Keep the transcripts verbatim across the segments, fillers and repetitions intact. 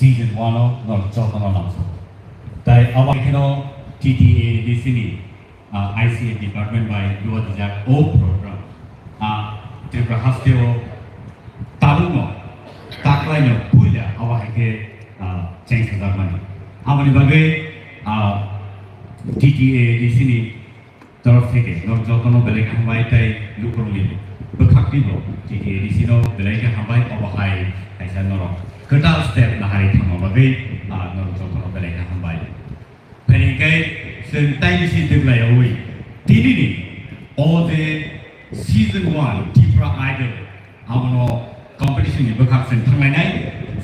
season one o norok jotono lamsao. Tai abo kheno T T A D C ni, ah, I C A department bai luwa dijak o program. Ah, Tripura hasteo tabukno taklaino puila abo hai khe, ah, cheng sajakmani. Aboni bagwi, ah, T T A D C ni torof theke norok jotono belai khe hambai tei lukurokni bwkhak twibo T T A D C no belai khe hambai, obo hai kaisa norok kwtal step nahari thangma bagwi, ah, norok jotono belai khe hambai. Phai hwnkhe chwng tai bisi dwglaiyaui tinini o je season one Tipra Idol abono competition ni bwkhak chwng thanglainai,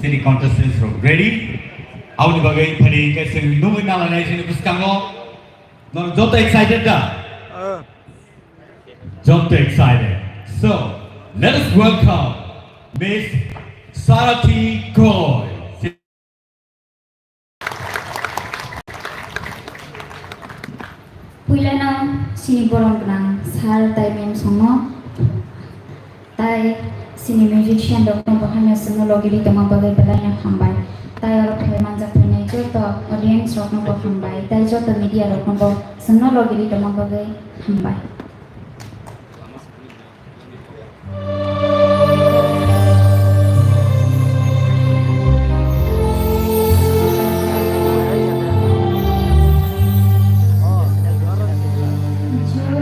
chini contestants rok ready. Aboni bagwi phai hwnkhe chwng nugwi nalainai chini bwskango norok joto excited da? Ah. Joto excited. So, let us welcome Miss Sarathi Koi. Puilano chini borom gwnang sir tai ma'am songno, tai chini musician rokno bo haino chwngno logi ri tongma bagwi belaino hambai. Tai oro phai manjak phainai joto audience rokno bo hambai, tai joto media rokno bo chwngno logi ri tongma bagwi hambai.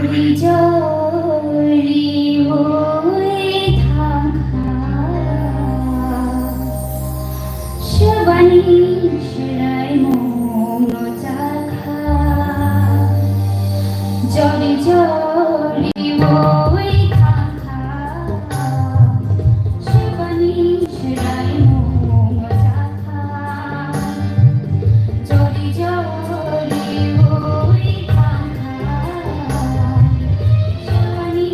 Jori jori oi thangkha, swbani swraimungno chakha. Jori jori oi thangkha, swbani swraimungno chakha. Jori jori oi thangkha, swbani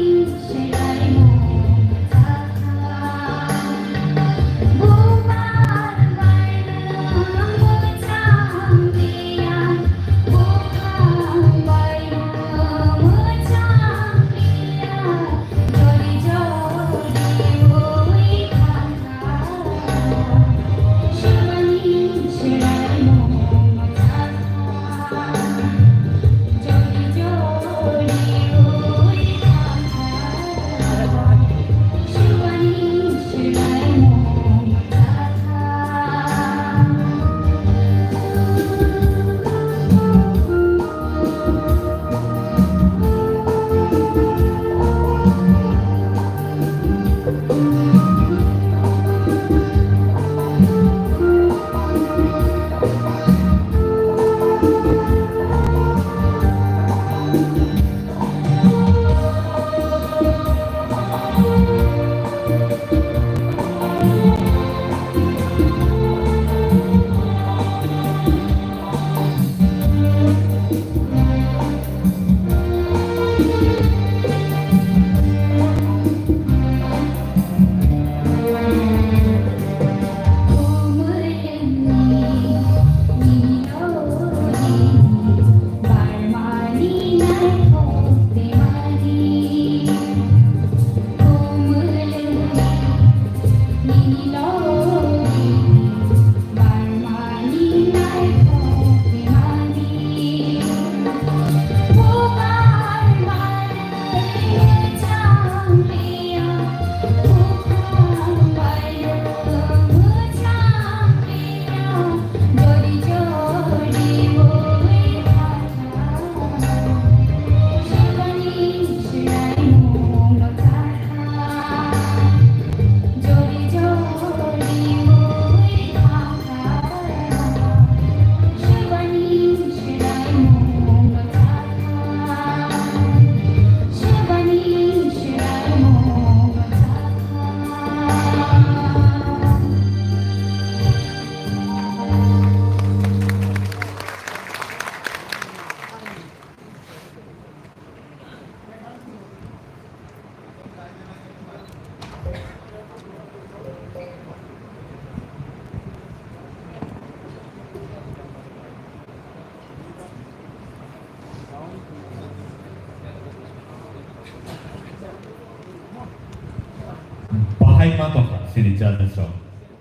Bahai ma tongkha chini judges rok.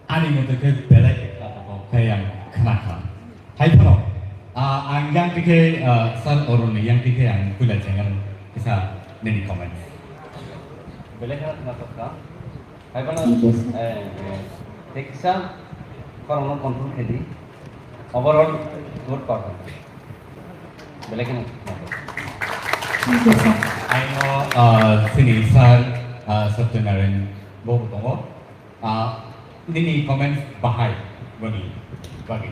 Ani mote khe belai khe kha tongkha. Yang khna khna. Hai phano, ah, ang yang tikhe, ah, Sir Arun ni yang tikhe ang puila chengam kisa nini comment. Belai khna khna tokha. Hai phano, Thank you, sir. Eh, eh, tei kisa khorang no control khe di. Overall good performance. Belai kheno. Thank you, sir. Aino, ah, sini sir, ah, Satyanarayan bo tongo. Ah, nini comments bahai boni bagwi.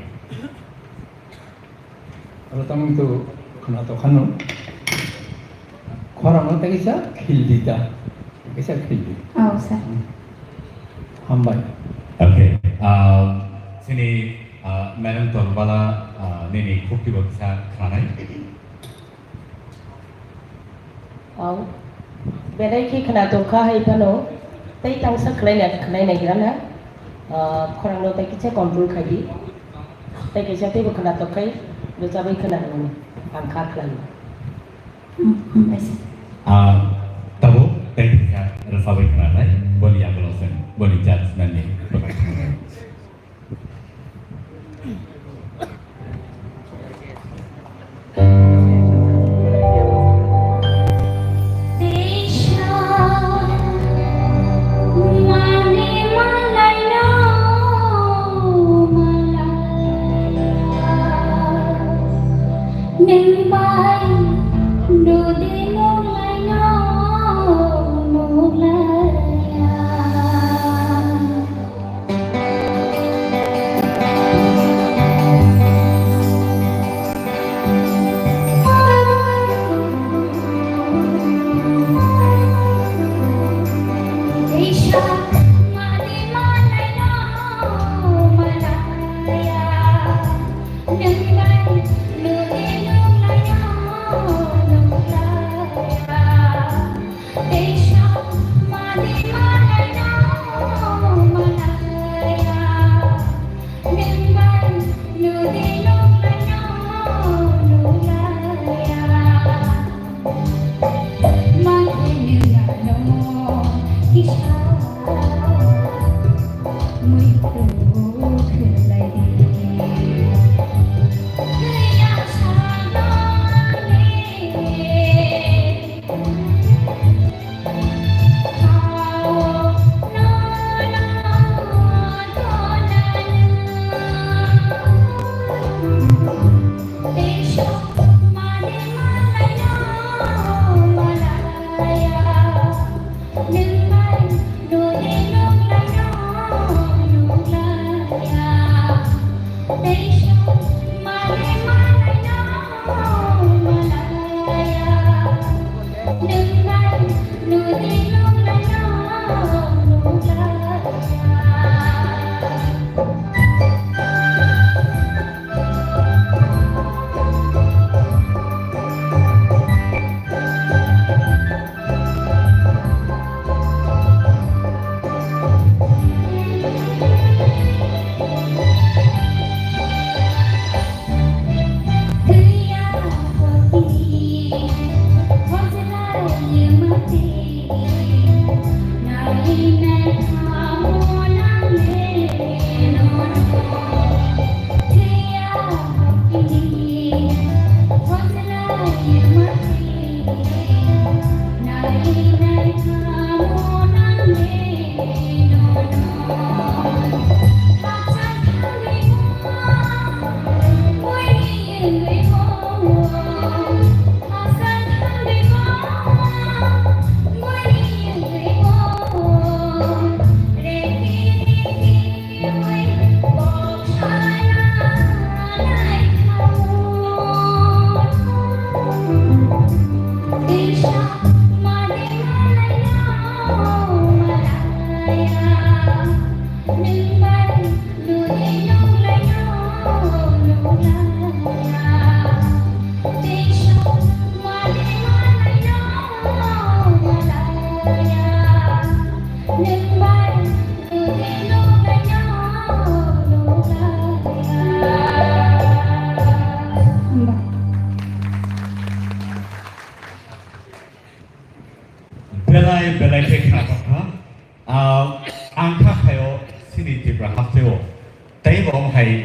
Aro tamo to khna to khano. Khorang no tei kisa khil di ta. Kisa khil di. Oh, sir. Hambai. Okay. Ah, sini, ah, Madam Torbala, ah, nini khukti bo kisa khanai. Au. Belai khe khna tongkha hai phano. Tei tangsa khlai na khlai nai gra na. Ah, khorang no tei kisa control khai di. Tei kisa tei bo khna tongkhai. Rwchabwi khna nani. Ang kha khlai. Hmm, hmm, bai sir. Ah, tabo tei kisa rwchabwi khna nai. Boni yagulo sen. Boni judge nani.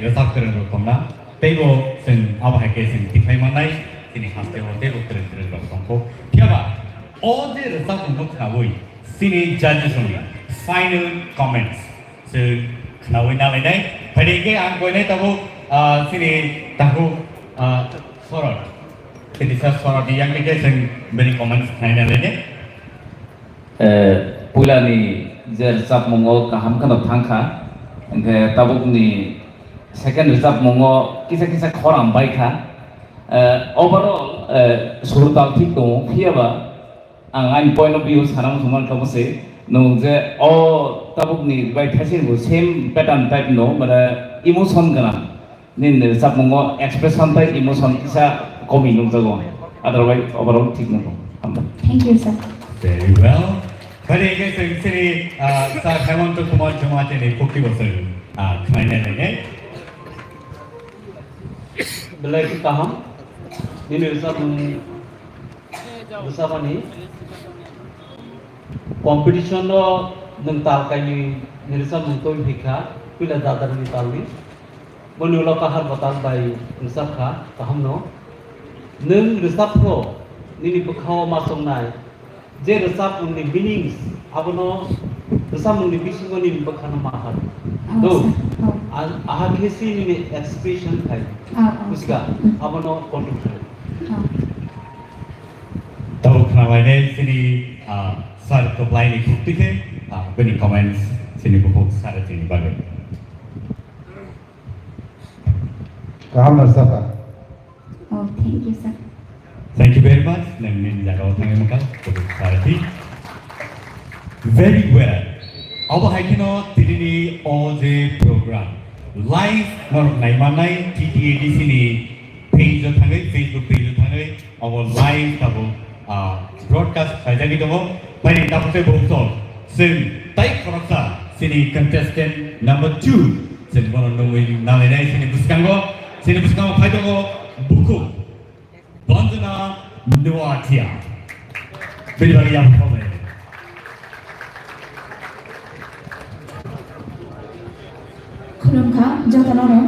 Rwchap kwrwng rok tongna, teibo chwng abo hai khe chwng tikhlai mannai, chini haste o teibo kwrwng kwrwng rok tongkho. Phiyaba o je rwchapmung no khnaui chini judges ni final comments chwng khnaui nalainai. Phaidi khe ang koinai tabuk, ah, chini takhuk, ah, Sorot. Chini sir Sorot ni yang khe chwng bini comments khnai nalainai. Eh, puilani je rwchapmungo kaham kheno thangkha, hwnkhe tabukni second rwchapmungo kisa kisa khorang baikha. Eh, overall, eh, sur tal thik tongo, phiyaba ang ani point of view sana muchung mankha bwse, nwng je o tabukni bai thaisingbo same pattern type no, mane emotion gwnang. Nini rwchapmungo expression tei emotion kisa komi nukjago. Otherwise, overall thik nukgo. Hambai. Thank you, sir. Very well. Phaidi khe chwng chini, ah, Sir Hemanta Kumar Chuma chini khukti bo chwng, ah, khnaina nai. Belai khe kaham. Nini rwchapmung bwsabani competition no nwng tal kainwi ni rwchapmung twi hikha, puila dadarni talni. Boni ulo kahar bo tal bai rwchapkha, kahamno. Nwng rwchapphro nini bwkhao ma chongnai, je rwchapmungni meanings, abono rwchapmungni bisingo nini bwkhano ma har. Oh, do. Sir. Oh. A-, aha khe si nini expression khai. Oh, oh. Bujiga, sir. Mm. Abono control khai. Oh. Tabuk khnabainai chini, ah, sir Koplaini khukti khe, ah, bini comments chini bukhuk sir chini bagwi. Kaham no sir. Oh, thank you, sir. Thank you very much. Nang nini jaga o thangwi mankha, bukhuk sir. Very well. Abo hai kheno tinini o je program live norok naimanai T T A D C ni page o thangwi, Facebook page o thangwi, abo live tabuk, ah, broadcast khaijagwi tongo. Phaini tabuk tei bo usol chwng tai khoroksa chini contestant number two chwng bono nungwi nalainai chini bwskango, chini bwskango phai tongo bukhuk Banjana Noatia. Bini bagwi yapharkha bai. Khulumkha jotono no.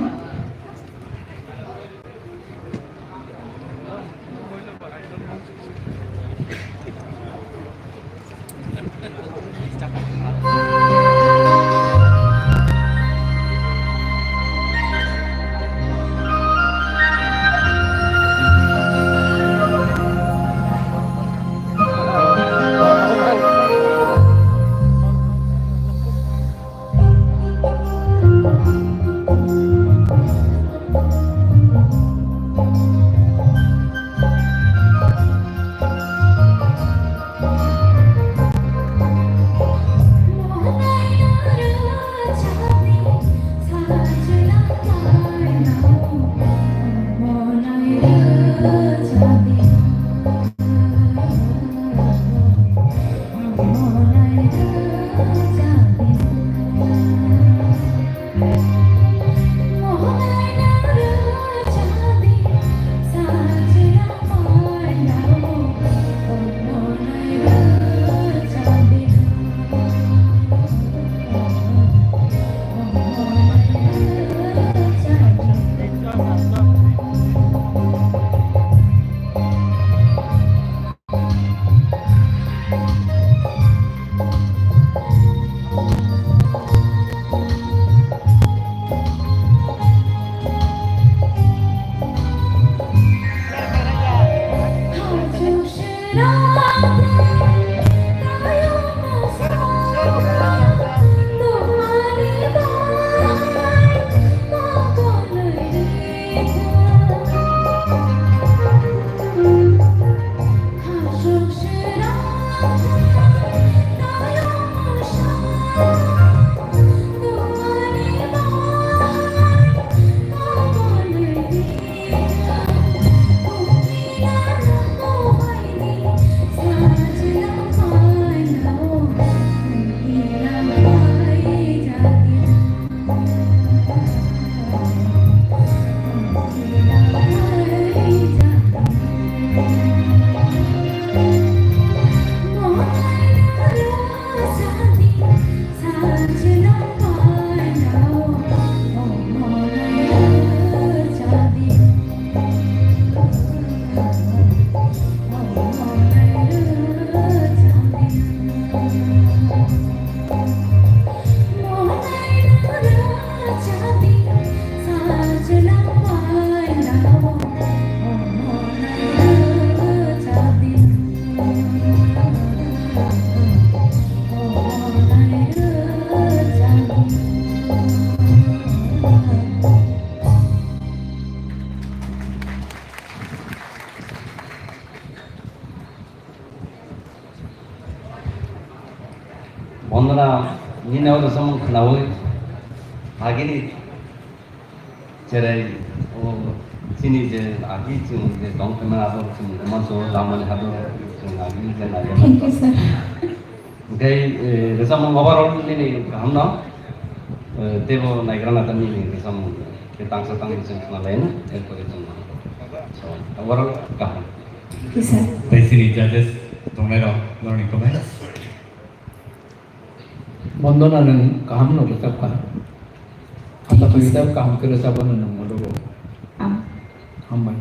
Mona nini o rwchapmung khwnaui agini cherai o chini je agi chwng je tong khna abo chwng ma so lamani hado chwng agi je nai. Thank you, sir. Hwnkhe, eh, rwchapmung overall nini kaham no, eh, teibo naigra nata nini rwchapmung tei tangsa tangni chwng khna lai no, erpore chwng so overall kaham. Thank you, sir. Tei chini judges tongnai rok norokni comment. Bondona nwng kaham no rwchapkha. Hata phai rwchap kaham khe rwchapmano nwng modogo. Am. Hambai.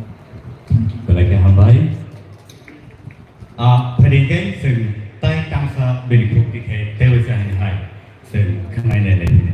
Belai khe hambai. Ah, phaidi khe chwng tai tangsa bini khuk tikhe teibo se haini hai chwng khanai nai lai phine.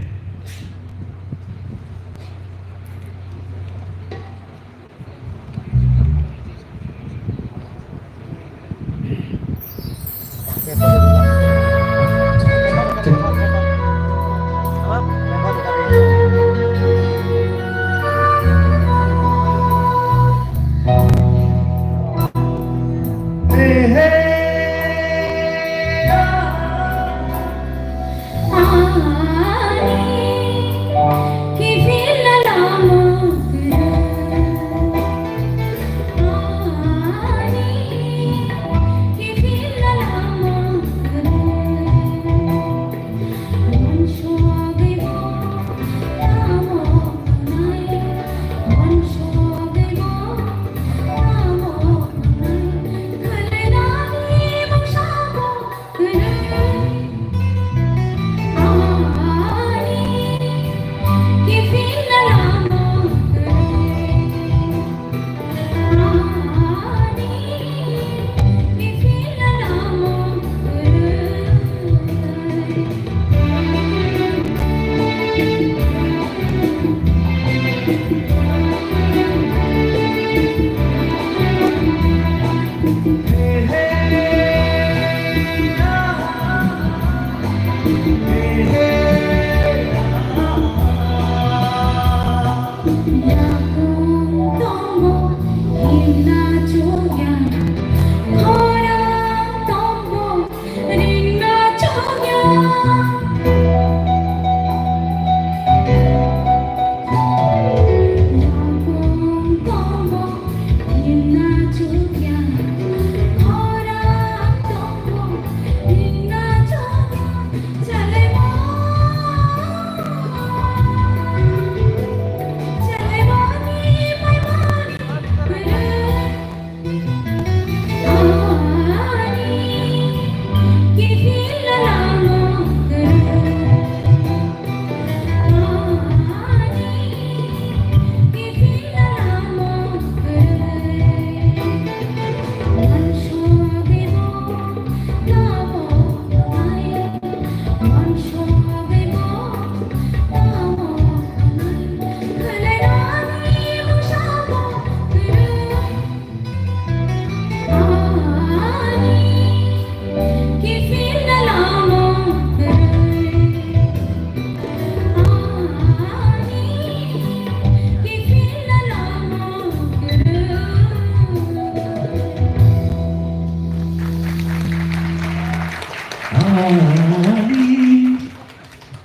Ani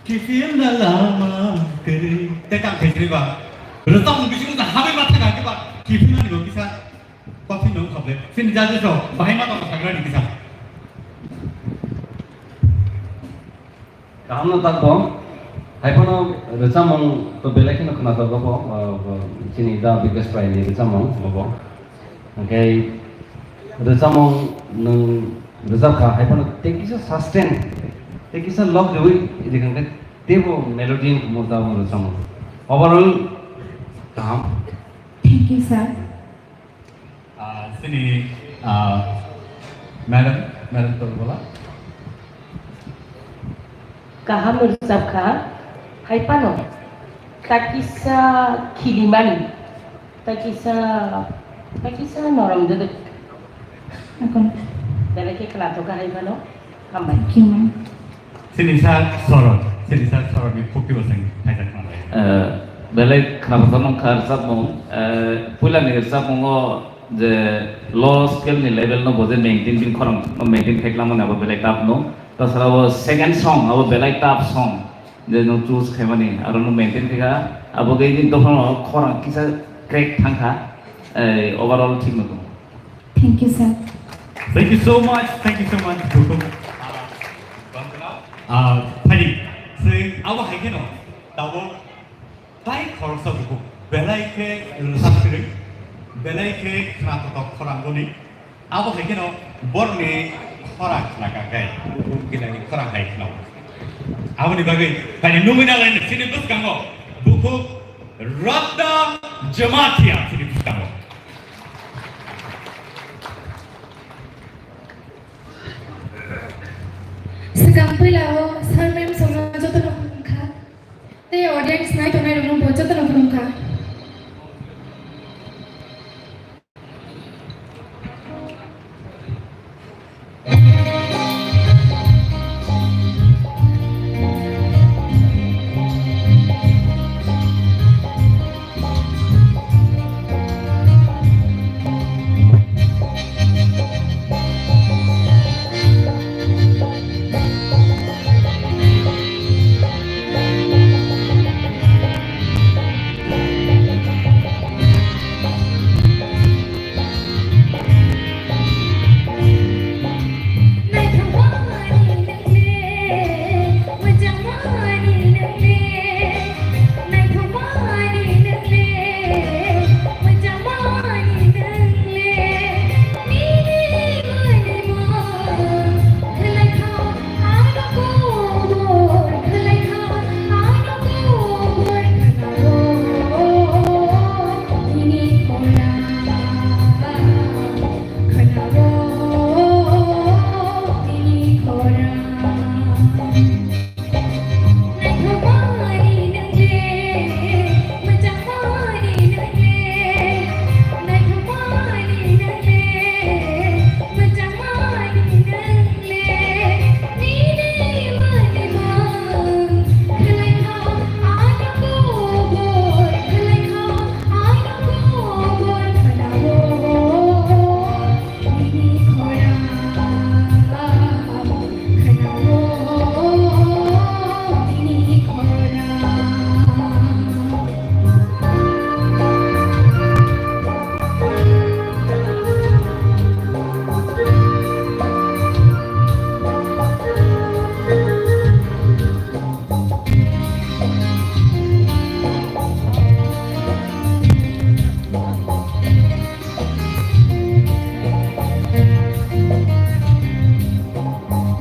kiphilna lama kwrwi. Tei tang khaisri ba. Rwchapmung bisingo da habai ma thangkha khe ba kiphilnani bo kisa. Coffee no khaple. Sini jaje so, bahai ma tong sagra ni kisa. Kaham no tak bo. Hai phano rwchapmung to belai kheno khna tok bo, uh, bo, chini da Bikash Rai ni rwchapmung bo. Hwnkhe rwchapmung nwng rwchapkha, hai phano tei kisa sustain, tei kisa log riwi rikha khe teibo melody wngkha mo da bo rwchapmung. Overall kaham. Thank you, sir. Ah, sini, ah, madam, madam Tolbola. Kaham rwchapkha, hai phano takisa khilimani, takisa, takisa norom dwdwk. Belai khe khwnathokha hai phano. Hambai. Thank you, ma'am. Sini sir Sorot, sini sir Sorot ni khukti bo seng khaijak manai. Eh, belai khwnathok nang kha rwchapmung, eh, puila ni rwchapmung o je low scale ni level no bo je maintain, bini khorang no maintain khai lamani abo belai tough no. Tasara abo second song, abo belai tough song, je nwng choose khaimani, aro nwng maintain khaikha, abo khe nini dophano khorang kisa crack thangkha, eh, overall thik nukho. Thank you, sir. Thank you so much, thank you so much, Bukhuk. Ah, Bangla. Ah, Phani, sir, abo hai kheno, tabuk Tai khoroksa bukhuk belai khe rwchapsiri, belai khe khwnathothok khorang goni. Abo hai kheno borokni khorang khna kha khe, bukhuk kinani khorang hai khna. Aboni bagwi Phani nungwi nalaini chini bwskango bukhuk Radha Jamatia chini bwskango. Swkang puila o sir ma'am songno jotono khulum kha. Tei audience nai tongnai rokno bo jotono khulum kha.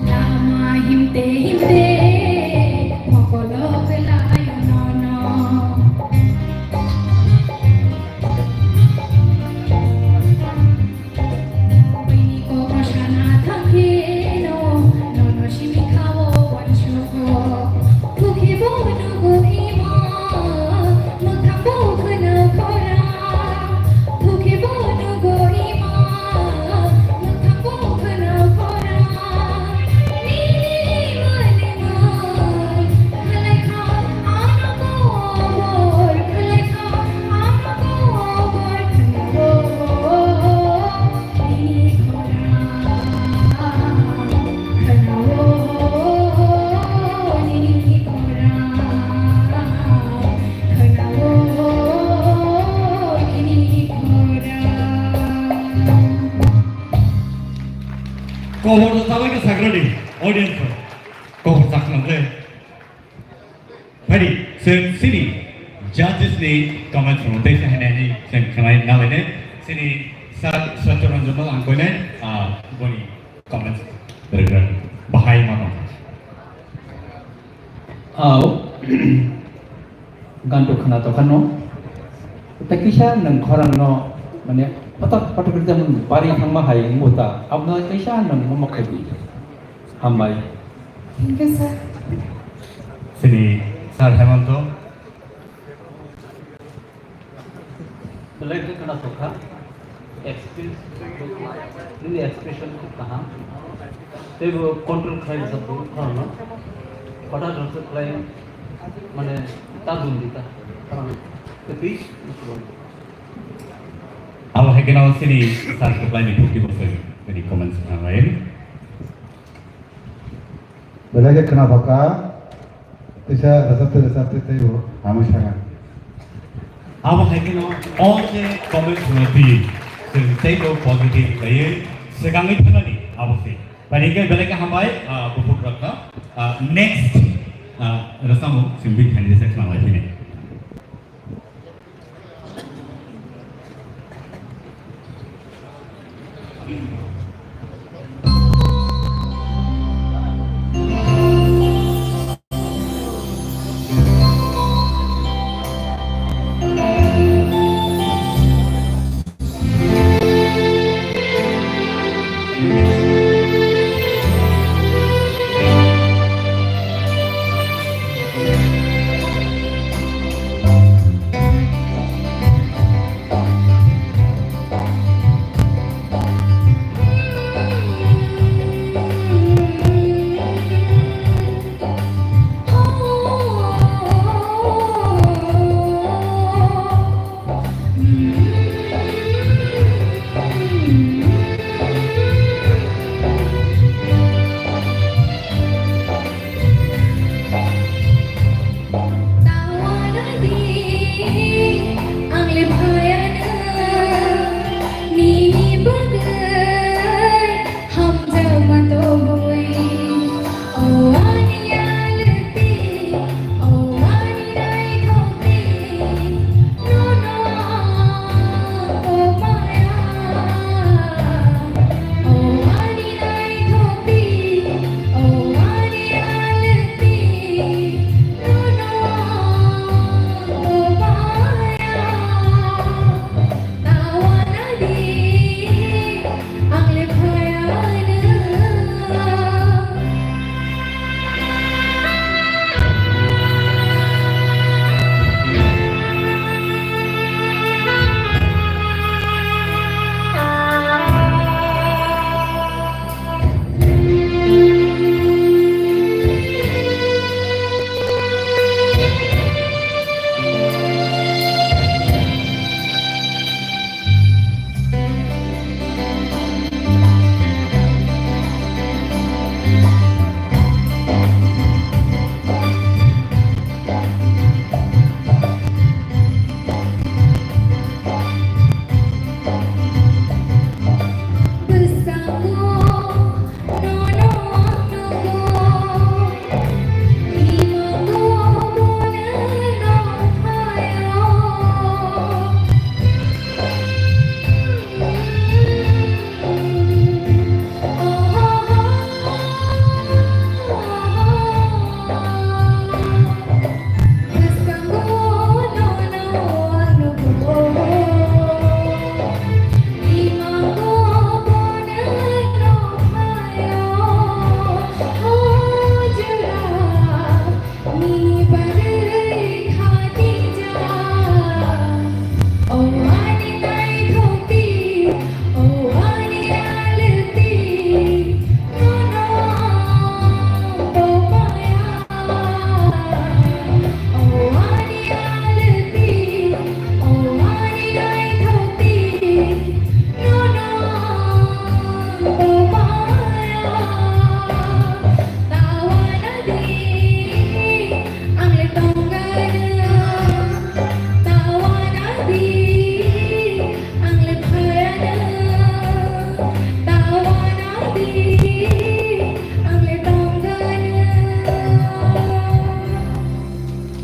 Lama himte himte mokolo kelayo nono. Bini kokno sana thangkheno nono simi khao wansugo. Thukhe bo nugo ima mwkhang bo khwna khora. Khobor rwchabwi khe sakrani audience rok. Khobor chaknang le. Phadi, chwng chini judges ni comments rok tei se hainai hai chwng khwnai nalainai. Chini Sir Satya Ranjan no ang koinai, ah, boni comments rwgwlak bahai mano. Au, ganto khwna tokha no. Tei kisa nwng khorang no, mane, patak patak khe bari thangma hai wngbo ta. Abno kisa nwng mama khaidi. Hambai. Thank you, sir. Chini Sir Hemanto. Belai khe khwna tokha. Experience, nini expression khub kaham. Teibo control khlai rwjak bo khorang no. Hothat hothat khlai mane ta dun di ta khorang no. Tei please, abo hai kheno chini Sir Kuplai ni thuk di bosoi, tini comments khlai. Belai khe khna pha kha, teisa rwchaptwi rwchaptwi teibo hamwi saka. Abo hai kheno o je comments rok twi, chwng teibo positive khlaiwi swkangwi thangnani abo se. Bai hwnkhe belai khe hambai, ah, buphuk rokno, ah, next, ah, rwchapmung chwng bini thani jesa khna lai phini.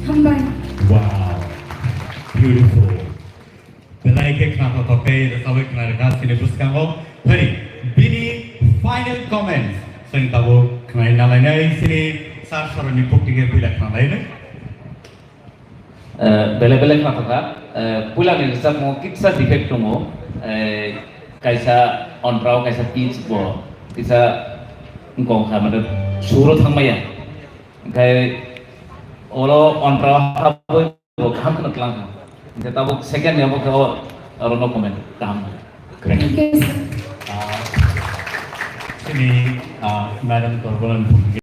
Hambai. Wow, beautiful. Belai khe khna thok thok tei rwchapwi khna rwkha chini bwskango. Phai bini final comments chwng tabuk khnai nalainai chini sir soroni pukti khe puila khna lainai. Eh, belai belai khna thok kha. Eh, puila ni rwchapmo kisa defect tongo. Eh, kaisa ontrao kaisa pitch bo kisa wngkong kha, mane suro thangmaya. Hwnkhe oro ontrao habwi bo kaham kheno tlang kha. Hwnkhe tabuk second ni obo khe o, oro no comment kaham. Thank you, sir. Ah, chini, ah, Madam Torbolan Phungke.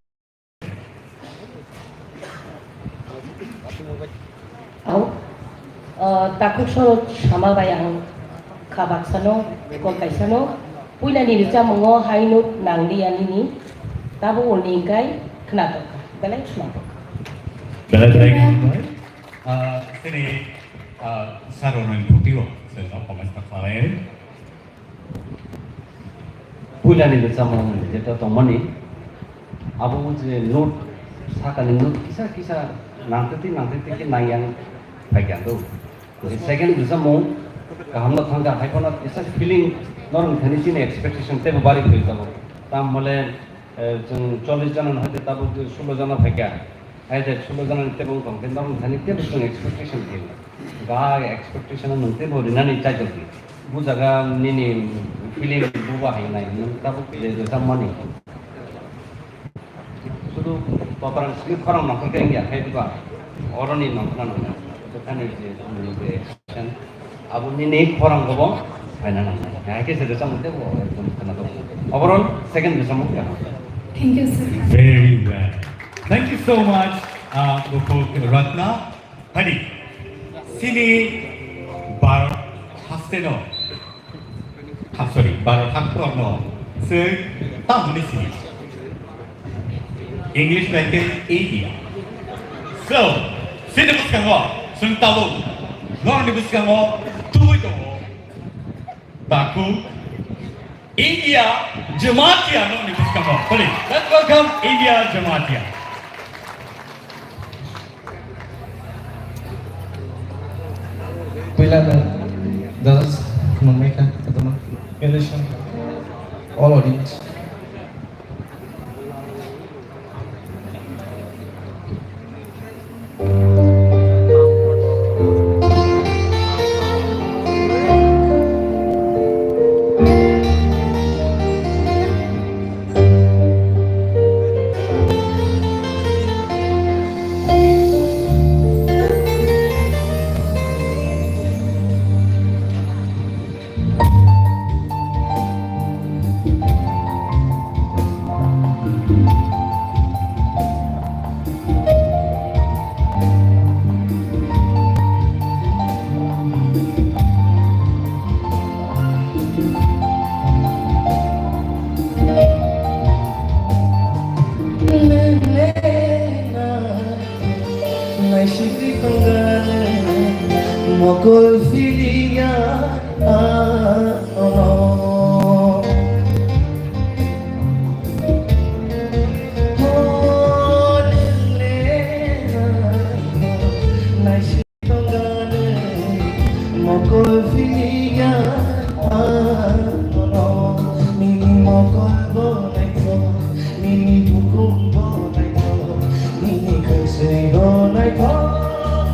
Au, ah, takhuk so sama bai ang kha baksa no, kok kaisa no. Puila ni rwchapmung o hai nuk nang liya nini. Tabuk ulni hwnkhe Khwnatok kha, belai khwnatok kha. Belai belai khumbai. Ah, chini, ah, sir rokni thutio chwng no comments ta khlai. Puilani rwchapmung jeto tongmani, abo je note, sakani note kisa kisa nangtwi nangtwi khe nangyang phaikha do. Second rwchapmung kahamno thangkha, hai phano kisa feeling norok thani chini expectation teibo bari phai tabuk. Tam hole, eh, chwng chollish jana no hoite tabuk sulo jana phaikha. Hai je sulo jana ni teibo wng tong khe norok thani teibo chwng expectation khe. Ga expectation no nwng teibo rinani chaitok di. Bu jaga nini feeling buba hai nai nwng tabuk je rwchapmani. Sudu kotorang simi khorang nongkhor khe wngya khe diba? Oroni nongkhorna nangya. Jokhani je, je action, abo nini khorang gobo phaina nangya. Hai khe se rwchapmung teibo ekdom khwnatok. Overall, second rwchapmung khe. Thank you, sir. Very well. Thank you so much, uh, Gokul Ratna. Hani, sini bar haste no. Ah, sorry, Bharat haktorno se tamo hwnwi sini. English bai khe India. So, sini bwskango chwng tabuk norokni bwskango tubui tongo. Baku India Jamatia norokni bwskango. Please, let's welcome India Jamatia. Puila no judges khulumwi kha, kotorma musician, all audience. Mokol filia, ah, oh, oh. Mokol filia, ah, oh, oh. Nini mokol bo naithok, nini bukum bo naithok, nini khwswi bo naithok,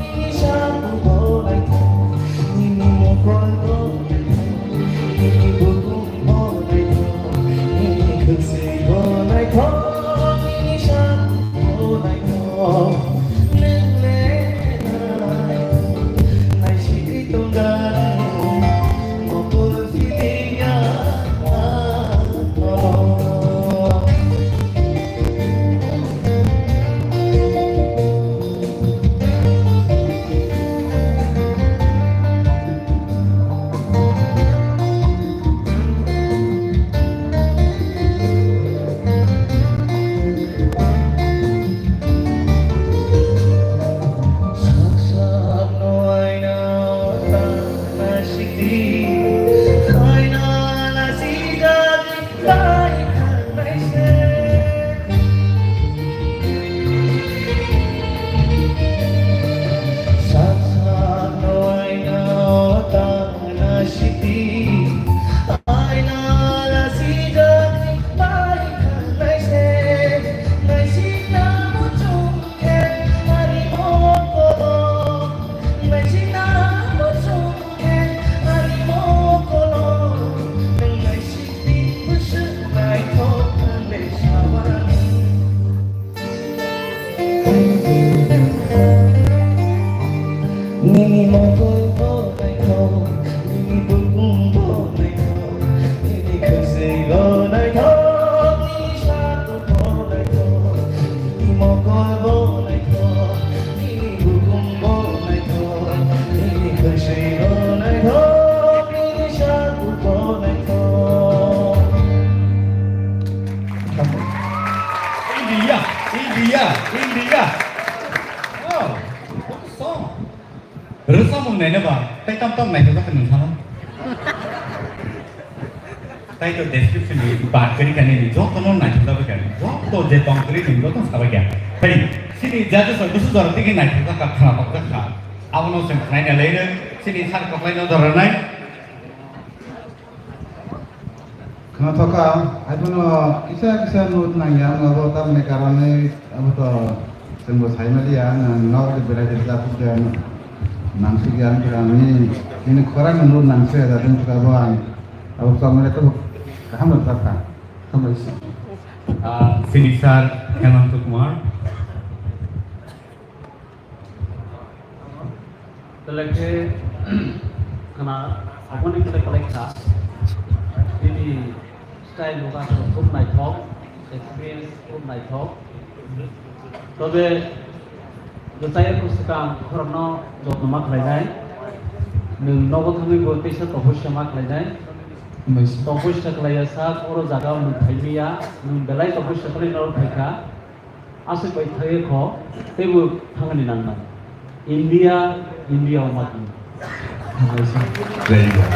nini sabu bo naithok, nini mokol bo naithok, nini bukum bo naithok, nini khwswi bo naithok, nini sabu bo naithok. Naina ba, tai tam tam naithok jak nung sana. Tai to description ni bat kari kani ni joto no naithok jak kani. Joto je tong kari ni joto sabai kya. Hai, sini judges rok busu jora tigi naithok jak kha, khna tok jak kha. Abono seng khnai na lai no, sini sar koklai no jora nai. Khna thoka, haiphano kisa kisa note nangya, abo tamni karonwi abo to chwngbo saimaliya, nwng nok de belai de japuk ya, nangsuk ya, wngkha ani, nini khorang no note nangsu ya, jatun kha bo ang, abo chongmani to kaham rwkha, hambai se. Ah, sini sir Hemant Kumar. Belai khe khna aboni khe belai kha. Bini style bo aswk khub naithok, experience khub naithok. Tobe bwsai wngkha swkang khorokno jotno ma khlainai. Nwng nogo thangwi bo teisa toposia ma khlainai. Toposia khlaiya sak oro jaga o nwng phaimaya, nwng belai toposia khlai norok phaikha. Aswk bai thaiwi kho, teibo thangani nangnai. India, India o mati. Very good.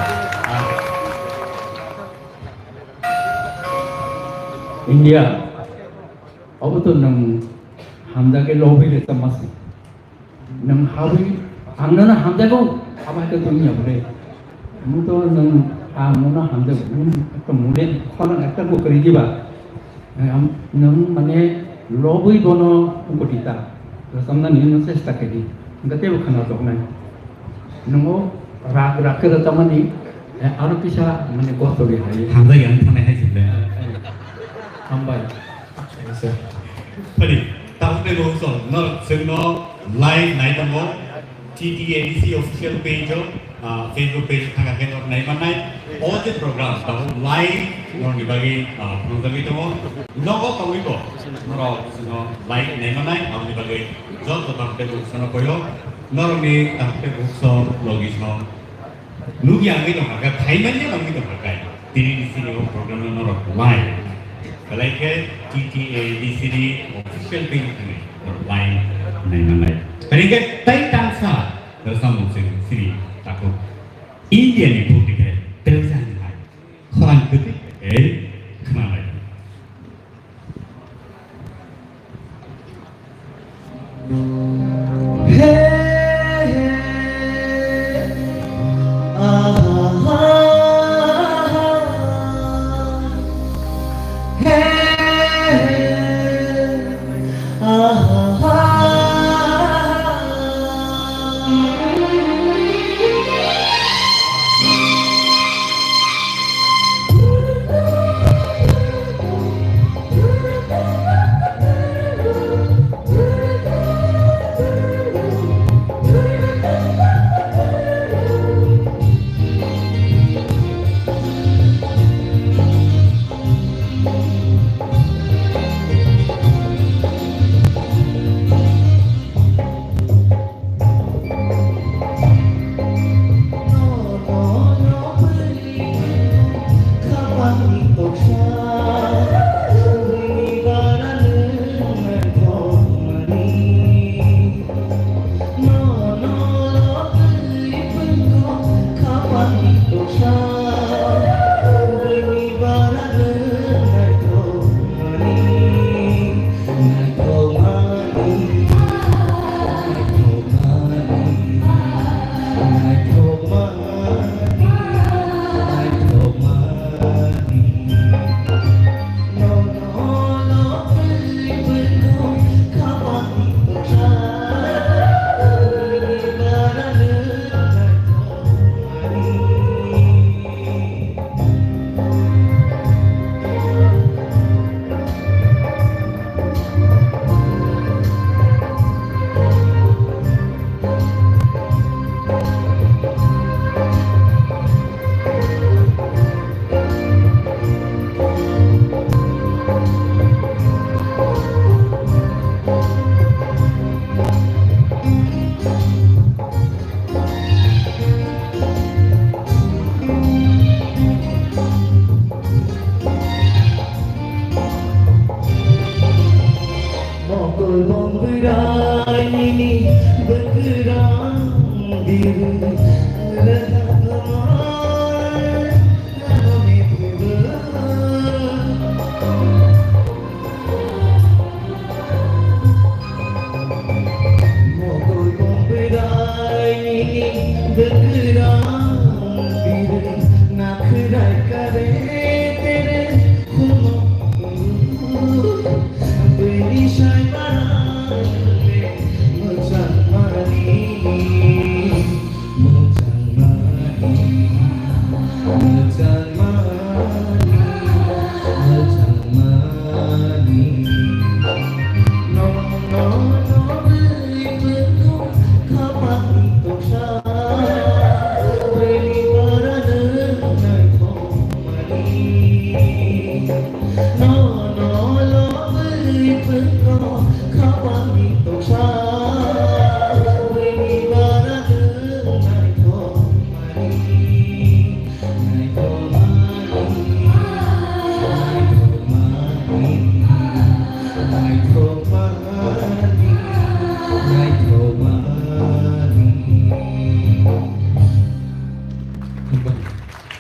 India, obo to nwng hamjakhe lobwi le tongma se. Nwng habwi ang nono hamjago, abo hai khe tongya bole. Nwng to nwng, ah, nwng no hamjago, nwng ekta mole khorang ekta bo kwrwi diba. Eh, am-, nwng mane lobwi bono ungkoti ta. Rwchapnani nwng chesta khe di. Hwnkhe teibo khna rwchapnai. Nwng o rak rak khe rwchapmani, eh, aro kisa mane kosto ri hai. Hamjak yang thanai hai sile. Eh, eh. Hambai. Phani, tabuk tei bo song, no, chwngno live nai tongo, T T A D C official page o, ah, Facebook page thangkha khe norok nai mannai. O je program, tabuk live norokni bagwi, ah, phunukjagwi tongo. Nogo tongwi bo, norok chwngno live nai mannai, aboni bagwi joto tabuk tei bo songno koyo, norokni tabuk tei bo song logi song. Nukya wngwi tongkha khe, phaimanya wngwi tongkha khe, tini ni sini o program no norok live. Belai khe T T A D C ni official page thangwi norok live nai manai. Belai khe tai tangsa, samung sini sini takhuk India ni bukti khe telsa ni hai khorang kwtwi khe khna lai.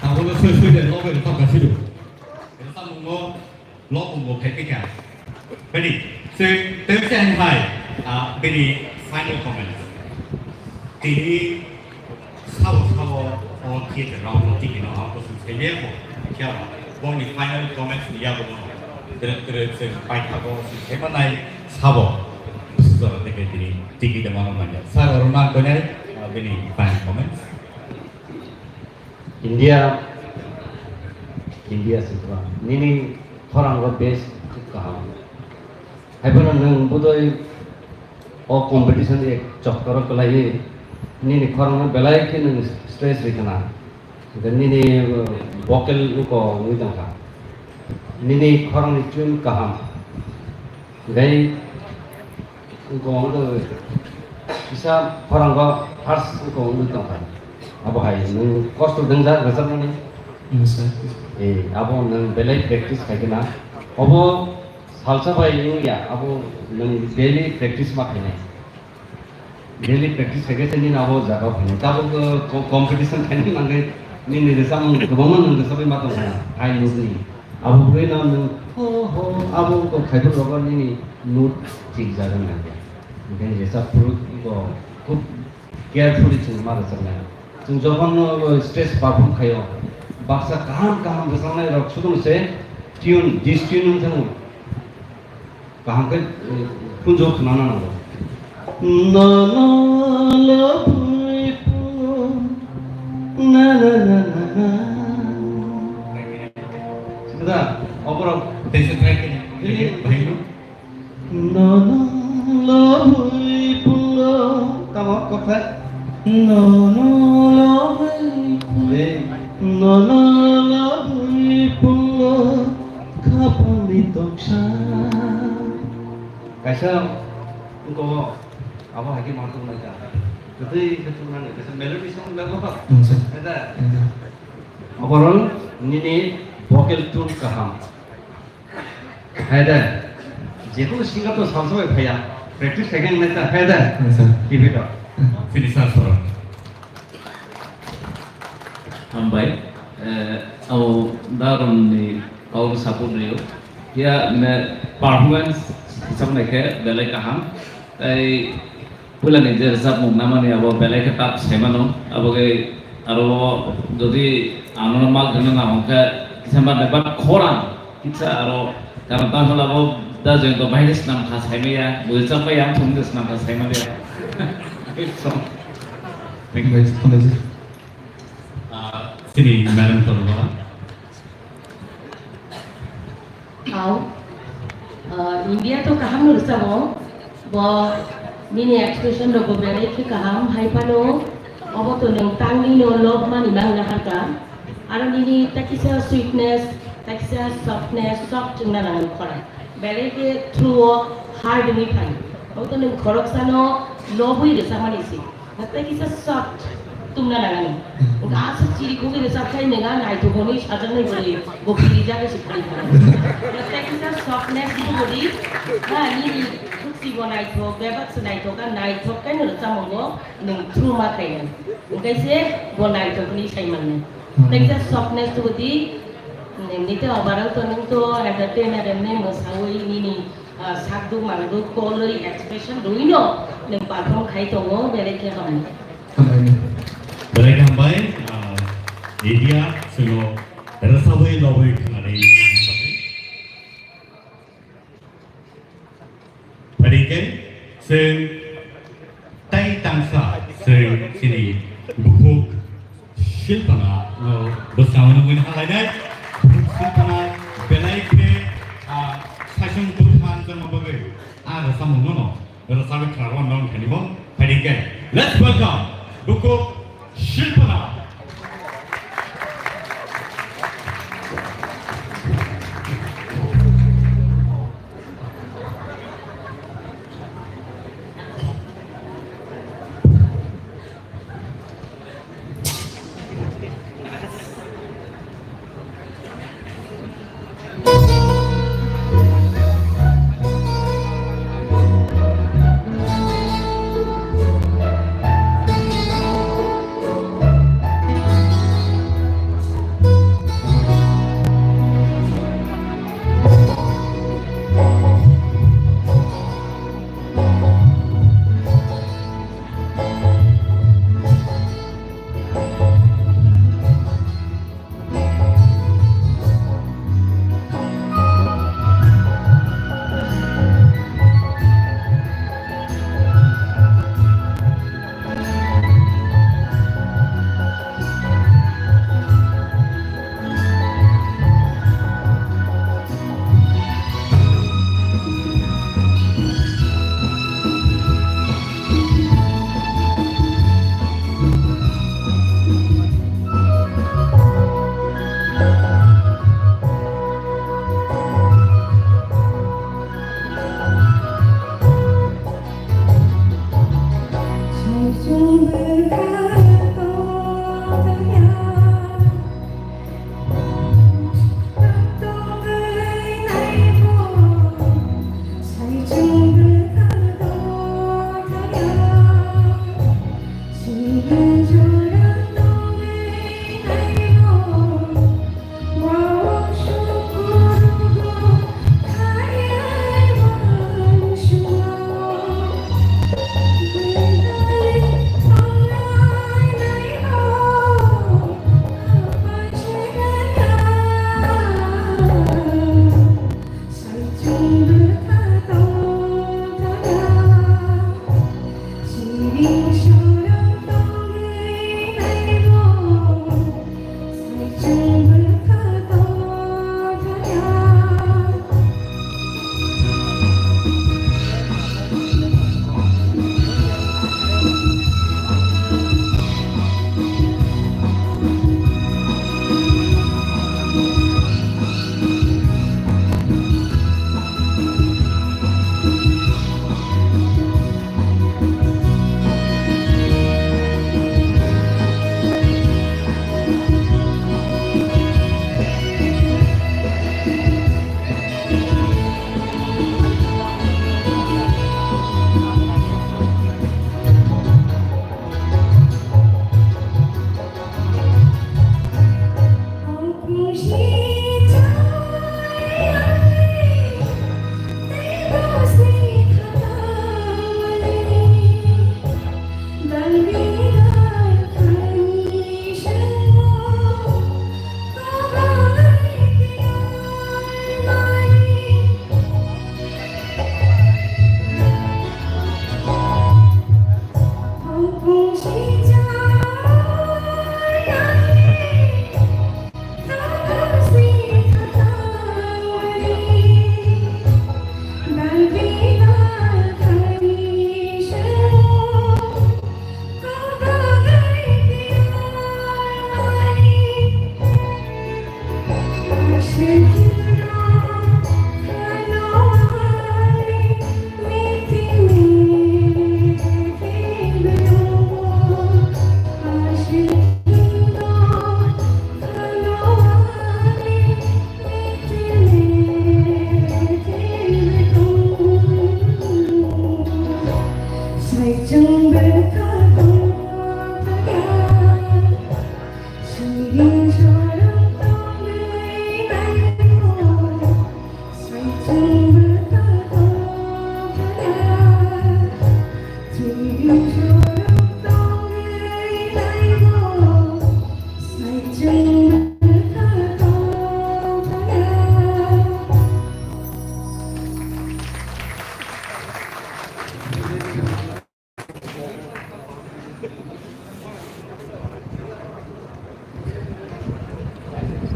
Abono soi soi de lobe rok ka sidu. Rwchapmungno lobumbo khai phikha. Bini, se, tei se hai hai, ah, bini final comments. Tini sabo sabo o theatre round no tiki no ang kusum sai me ko. Kya ba? Bongni final comments ni yago no. Tere tere se paithago se sai manai sabo. Sujara teke tini tiki de mano manya. Sir, oro na konai, ah, bini final comments. India, India singkha, nini khorang rok bes kaham. Haiphano nwng budoi o competition ek choktor o kwlaiwi nini khorang no belai khe nwng stress rikha na. Hwnkhe nini, uh, vocal wngko wngwi tongkha. Nini khorang ni tune kaham. Hwnkhe Wngkha wngkha kisa khorang bo harsh wngkha wngwi tongkha. Abo hai nwng kosto dwngjak rwchapnani? Yes, sir. Eh, abo nwng belai practice khai khna. Obo salsa bai wngya, abo nwng daily practice ma khainai. Daily practice khai khe nini abo jaga o phainai. Tabuk, uh, co-, competition khainai mangkhe nini rwchapmung kwbangma nwng rwchapwi ma tongkha. Hai nukni. Abo bwrwi no nwng ho ho abo wngkha khaibuk rogo nini note thik jaga nangya. Hwnkhe rwchap phuru bo khub carefully chwng ma rwchapnai. Chwng jokhon no stage perform khaio, baksa kaham kaham rwchapnai rok sudung se tune, distune wng thangwi kaham khe, eh, khunju khwnana nango. Nono lobwi pungo, na na na na na. Sida, oborok teisa track ini, ini, bahaino. Nono lobwi pungo, tamo, kokthai. Nono lobwi pungo, nono lobwi pungo, khapangni toksa. Kaisa, wngko, abo hai khe ma tongnaikha. Kwtwi khe tongnaikha, kaisa melody song bebo. Kaisa. Oborok nini vocal tune kaham. Hai da. Jekunu singer to salsa bai phaiya. Practice khai khe nai ta hai da. Yes, sir. Keep it up. Finisher sir. Hambai. Eh, au daron ni kau support rio. Ya, ne performance hisab nai khe belai kaham. Tei puila ni je rwchapmung namani abo belai khe tough saimano. Abo khe aro jodi ano mark rwna nang hwnkhe kisa ma bebak khorang kisa aro karon ta hwla bo da jeng to bahai swnam kha saimaya, bo rwchapmaya ang thung de swnam kha saimaya. Thank you. Thank you. Ah, sini madam tolwa. Au, ah, India to kaham no rwchabo, bo nini expression rok bo belai khe kaham, hai phano obo to nwng tangwi no lob mani mang na harka, aro nini takisa sweetness, takisa softness, soft wngna nang khorang, belai khe through o hard wngwi phai, obo to nwng khoroksa no lobwi rwchapmani se. Hatai kisa soft tungna nangani. Wngkha aswk chiri khogwi rwchap khai nwnga naithok hwnwi sajaknai bwrwi bo kirijagwi se phai phano. Hatai kisa softness bo bwrwi, ha, nini khuk Si bo naithok, bebak se naithok, a naithok khe nwng rwchapmung bo nwng through ma khainai. Hwnkhe se bo naithok hwnwi sai mannai. Hmm. Tei khe softness to di, nini tei obarang to nwng to entertainer hwnwi mwsawi nini, ah, sakduk mangduk kolwi expression rwino nwng perform khai tongo, belai khe hamnai. Hambai. Belai khe hambai, ah, media chwngno rwchapwi lobwi khwnarwi. Phaidi khe chwng tei tangsa chwng chini bukhuk Shilpana no bwskango nugwi nang lainai. Bukhuk Shilpana belai khe, ah, saichung bwkha wngjakma bagwi ah rwchapmung no rwchapwi khwlangma nong thani bo phaidi khe. Let's welcome bukhuk Shilpana.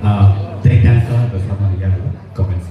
Ah, break dance to have someone here, comments.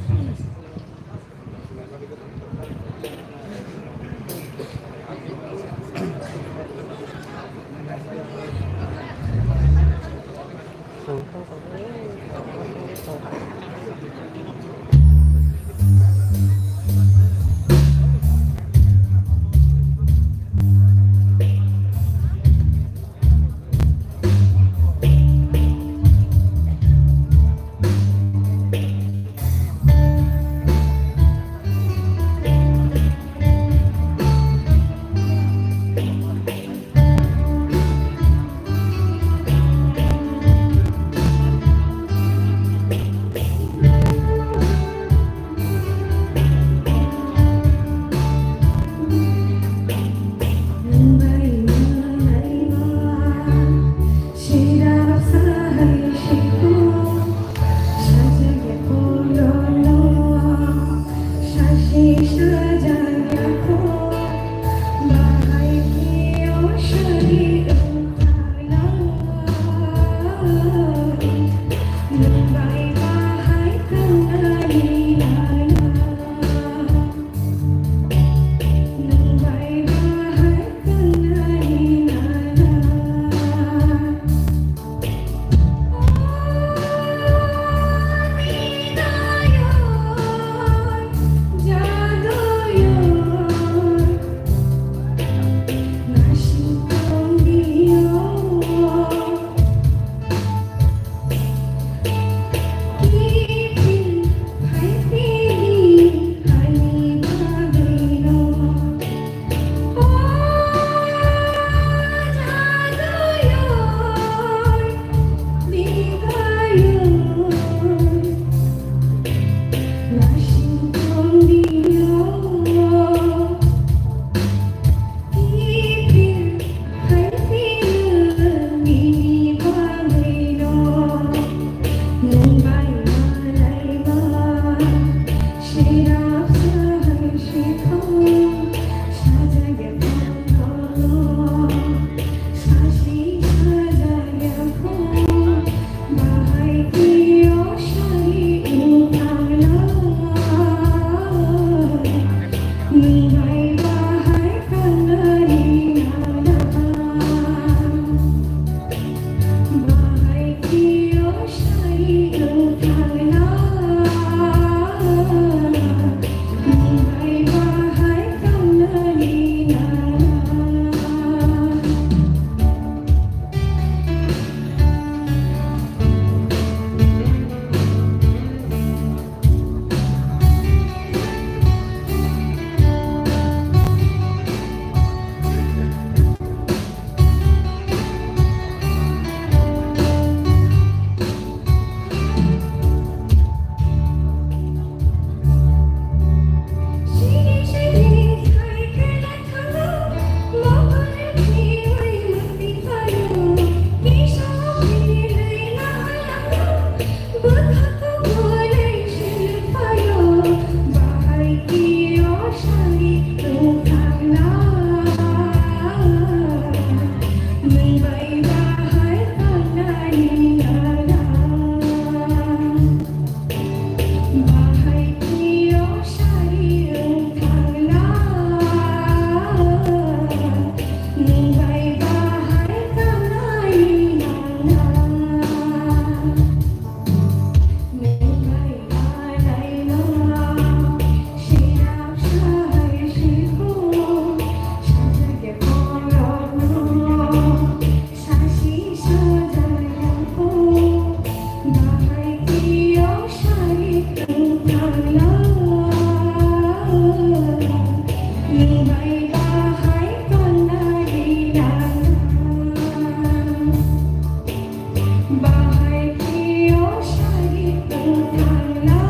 Bahai khe o sari tongthangla,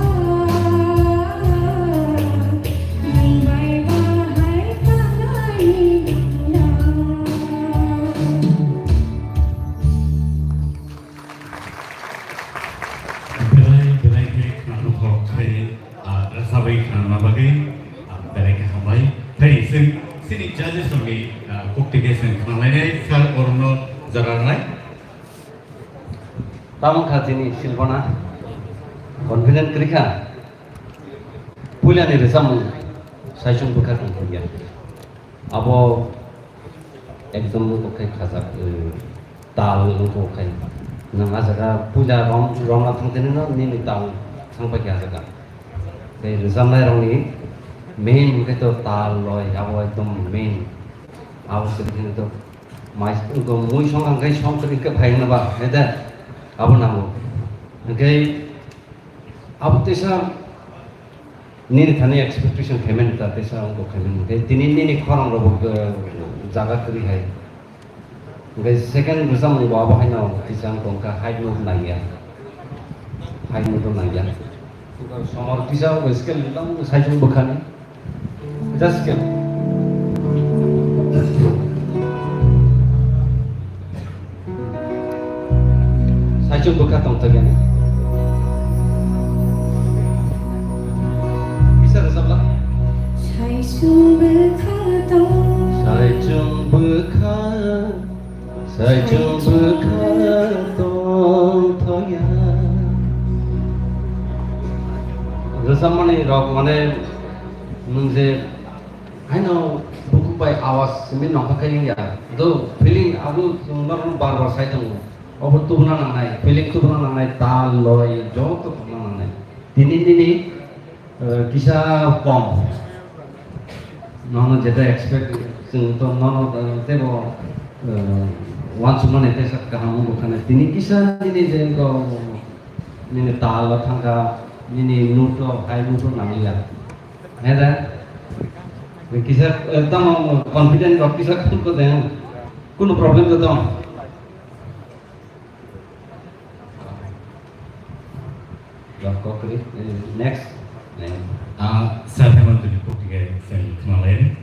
nwng bai bahai kalaini nangla. Belai belai khe khwnathok khe, ah, rwchabwi khwnama bagwi, ah, belai khe hambai. Phai chwng chini judges rokni, ah, kok twi khe chwng khwnalainai sir, orokno jora rwnai. Tamo kha chini Silpana, confident kwrwi kha. Puilani rwchapmung saichung bwkha tongthokya. Abo ekdom wngkha khe khajak, eh, tal wngkha khe. Nwng ah jaga puila rom-, romna thangtini no nini tal thangpai khe ah jaga. Tei rwchapnai rokni main hwnkhe to tal loi, abo ekdom main. Abo se hwnkhe to mai, wngkha mui song hwnkhe song kwrwi khe phai wngna ba, hede? Abo nango. Hwnkhe abo teisa nini thani expectation khaimani ta teisa wngkha khaimani. Hwnkhe tini nini khorang rok bo, eh, jaga kwrwi hai. Hwnkhe second rwchapmung bo abo haino kisa wng tongkha, height move nangya. Height move nangya. Somor kisa wng scale lang saichung bwkhani. Just scale. Saichung bwkha tongthokya. Kisa rwchapla. Saichung bwkha tong. Saichung bwkha. Saichung bwkha tongthokya. Rwchapmani rok mane nwng je haino bukhuk bai awas simi nongkhor khe wngya. Do feeling abo chwng norokno bar bar sai tongo. Obo tubuna nangnai, feeling tubuna nangnai, tal loi joto tubuna nangnai. Tini nini, eh, kisa kom. Nono jeta expect chwng to nono, eh, tebo, eh, wansukmani tesa kaham wngkha na. Tini kisa nini je ko nini tal o thangkha, nini note o, high note o nangya. Heda? Kisa, eh, tamo confident rok kisa khum ko de. Kunu problem to tong. Rok kok kri, eh, next. Eh. Ah, sir, hemon tuni kok tiga sen khmalai.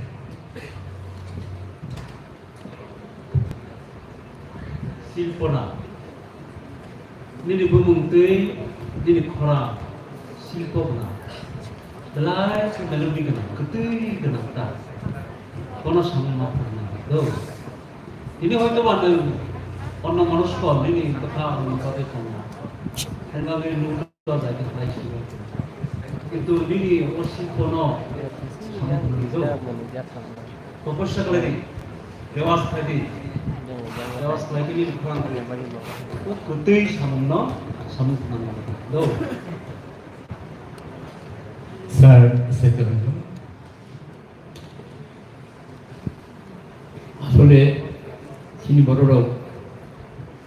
Silpona. Nini bumung twi, nini khora. Silpona. Belai khe melody gwnang, kwtwi gwnang ta. Kono samung ma phurna do. Tini hoito ba nwng onno manusko nini bwkha aboni bagwi tongo. Haino bagwi nwng to jai khe khlai si. Kintu nini o silpono samung phurwi do. Toposya khlai di. Rewas khlai di. Rewas khlai di nini bwkha. O kwtwi samungno samung phurna do. Sir, second. Asole chini bororok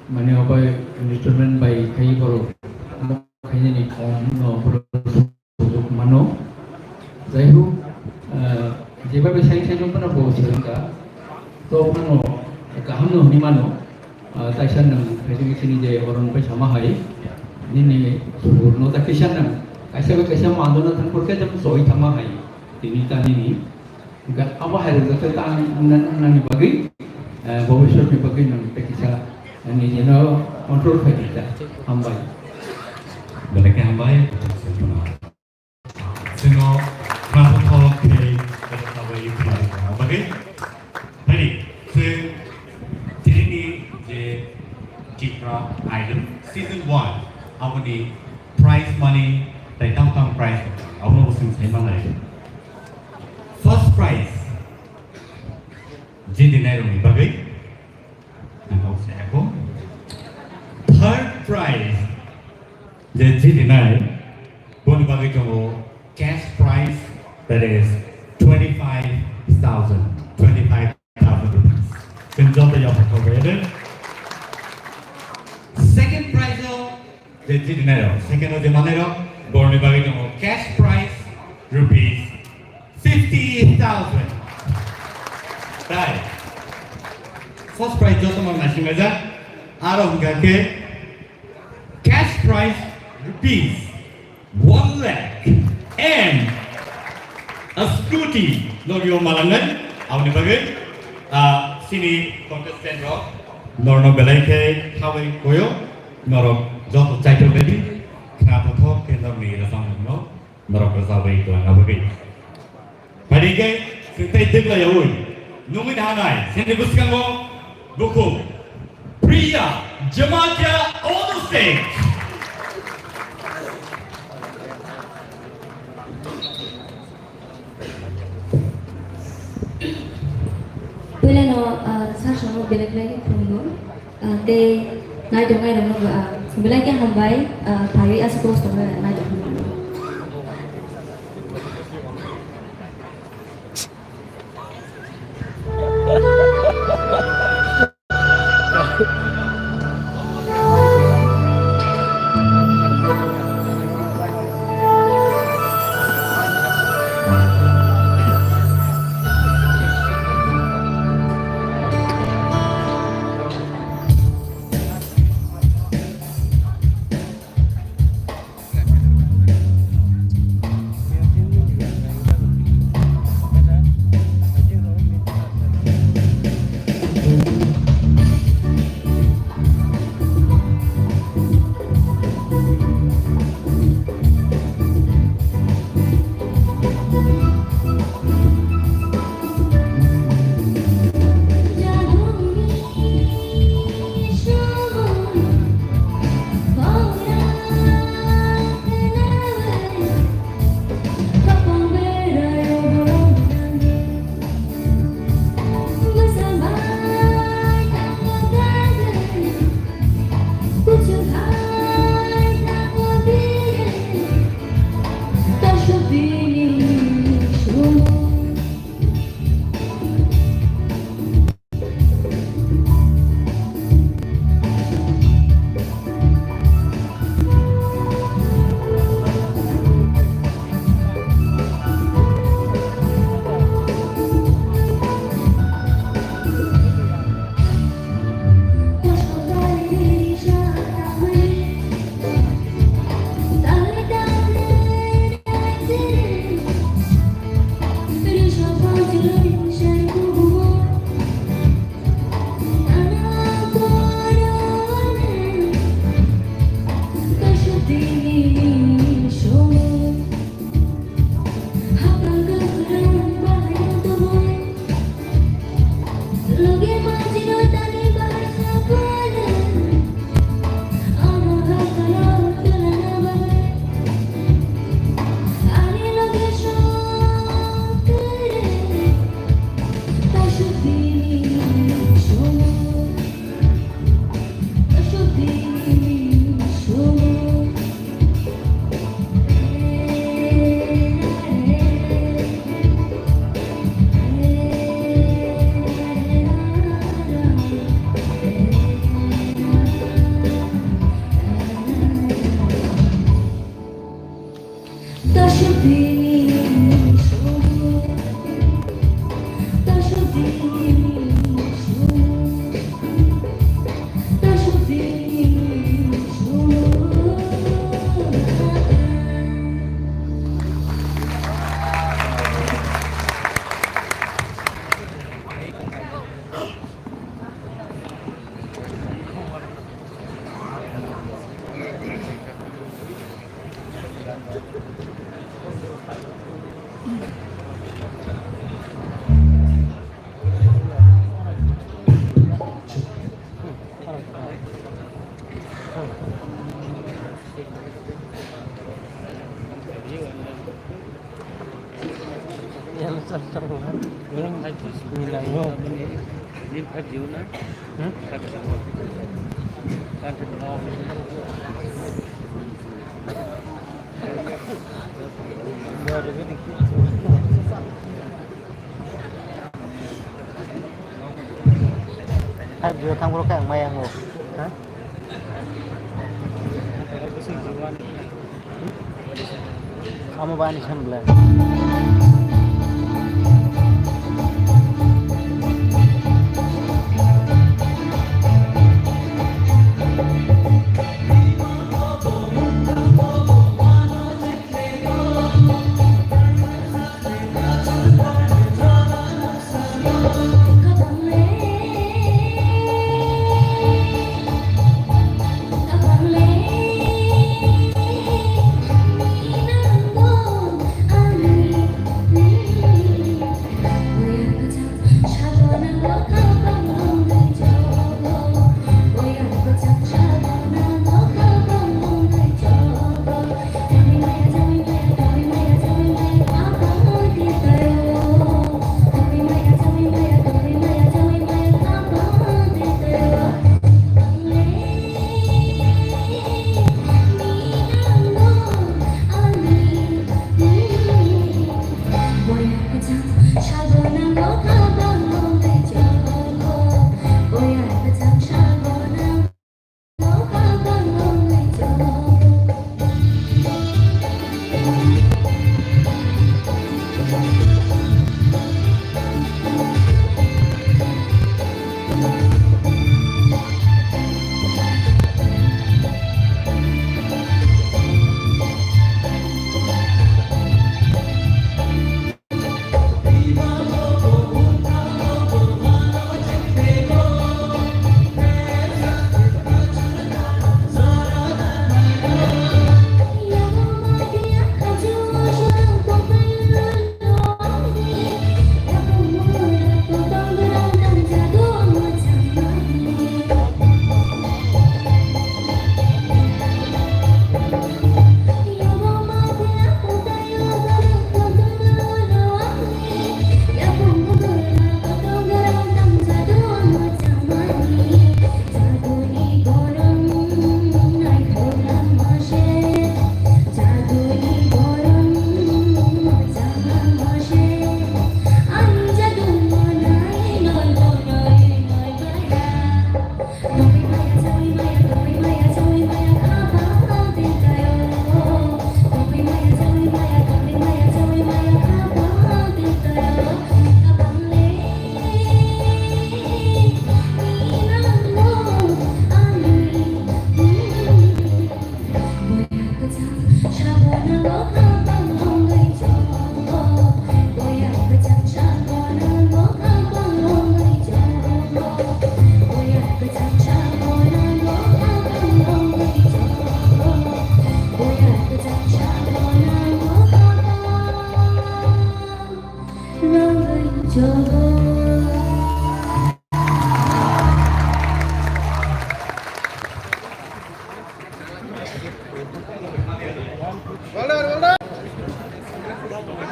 mane obai instrument bai khai borok khainani thong no borok sujok mano. Jai hok, ah, jebabe sai sai no phano bo swrwngkha, to phano kaham no hwnwi mano. Ah, kaisa nwng khaisani sini je oron pai sama hai, nini surno ta kisa nwng kaisa bai kaisa mandona thang porkhe jang soi thama hai, tini ta nini. Ga-, abo hai rwjak khe ta ang nang-, nangni bagwi, eh, bobiswrokni bagwi nwng tei kisa, eh, nijino control khai di ta. Hambai. Belai khe hambai. Chwngno khwnathok khe belai khe hambai khwlai tongma bagwi. Ready? Chwng tinini je Tipra Idol season one aboni prize money tei tamo tamo prize abono bo chwng sai manlai. First prize jidinairokni bagwi ang kok se ako. Third prize je jidinai boni bagwi tongo cash prize, that is twenty-five thousand, twenty-five thousand rupees. Chwng joto yapha khoboi ede. Second prize o je jidinairok, second o je manairok, borni bagwi tongo cash prize rupees fifty thousand. Tai first prize joto no naisinglaijak. Aro hwnkha khe prize rupees one lakh and a scooty nogio malangnai. Aboni bagwi, ah, sini contestant rok norno belai khe khabai koyo, norok joto chaitok ready khna tongthok khe norni rwchapmungno norok rwchapwi twlangna bagwi. Phaidi khe, chwng tei dwklaiyaui nungwi nahanai, chini bwskango bukhuk Priya Jamatia on the stage. Puila no, ah, sir sono belai belai khe khulumgo. Ah, tei naitoknai rokno bo, ah, belai khe hambai, ah, phaiwi aswk kosto khe naitoknai rokno. Five zero thang boro khe ang maya hango. Ha? Amo ba ani san bwlai.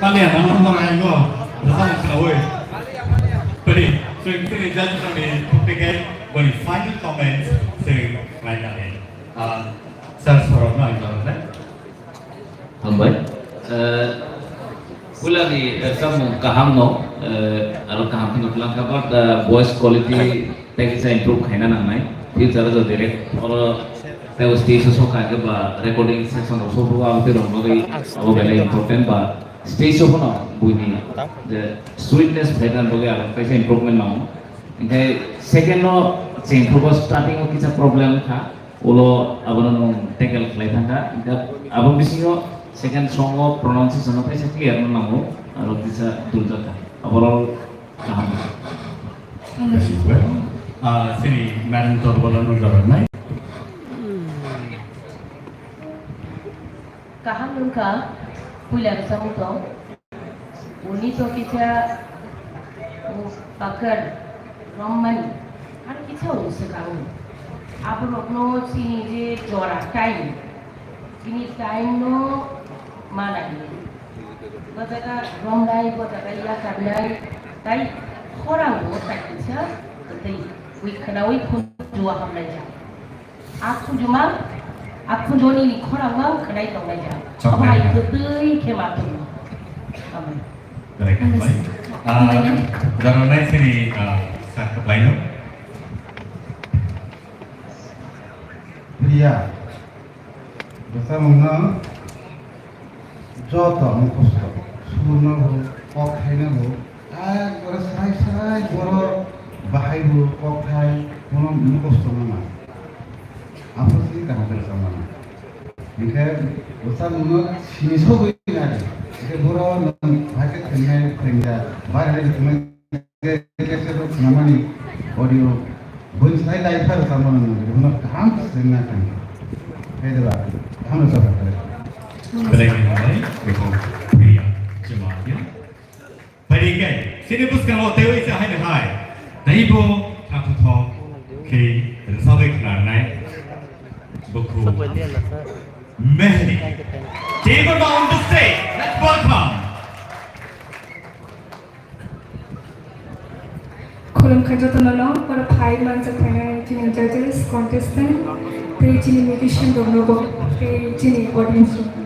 Mani ang no no ang go. Rasa ang kawai. Pwdi, so ini jadi kami puktikai boni final comments sing lain kali. Ah, sir, sorok no ang go. Hambai. Eh, Pulani, eh, samung kaham no, eh, aro kaham phano twlang kha, but, eh, voice quality tei kisa improve khaina nangnai. Future o jodi rek oro tei stage o sok kha khe ba recording section rok sok rw abo tei rok bagwi abo belai important ba stage o phano buini je sweetness phaina bagwi aro kaisa improvement nango. Hinkhe second no chengkhubo starting o kisa problem kha. Ulo abono nwng tackle khlai thangkha, hinkhe abo bisingo second song o pronunciation no kaisa clear no nango, aro kisa duljakha, overall kaham. As usual, ah, sini Madam Torbala no jabanai. Kaham wngkha, puila rwchapmung tong. Uni to kisa, uh, pakar, romani, ar kisa ung swkang. Aborokno chini je jora time, chini time no manai. Bo jaga romnai, bo jaga yakarnai, tai khorang bo tai kisa, tai ui khwnaui khunju hamlaijak. A khunjuma, a khunjoni ni khorang mang khnai tongnai ja. Choknai. Obo hai kwtwi khe ma tongma. Amen. Belai khe hambai. Ah, jaro nai sini, ah, sir kwplaino. Priya, bwsa mungno joto mukhusto, surno bo, kok thaino bo, Ekbare sai sai borok bahai bo kokthai bono mukhusto nang. Aphuru sini kaham khe rwchapmano. Hinkhe bwsa nwngno sini sogwi nai. Hinkhe borok nwng bahai khe thwinai thwingjak. Bari le thwinai khe khe se rok swnamani audio. Buini sai lai kha rwchapmano nwng. Bono kaham khe swrwngna thang. Khe deba kaham rwchapmano. Belai ni hambai, bwkhao Priya Jamatia. Phaidi khe, sini bwskango teiwi se haino hai. Teibo khathothok khe rwchapwi khnarnai bwkhao Mehdi. Teibo on the stage. Let's welcome. Khulumkha jotono no, oro phai manjak phainai chini judges, contestant, tei chini musician rokno bo, tei chini audience rokno.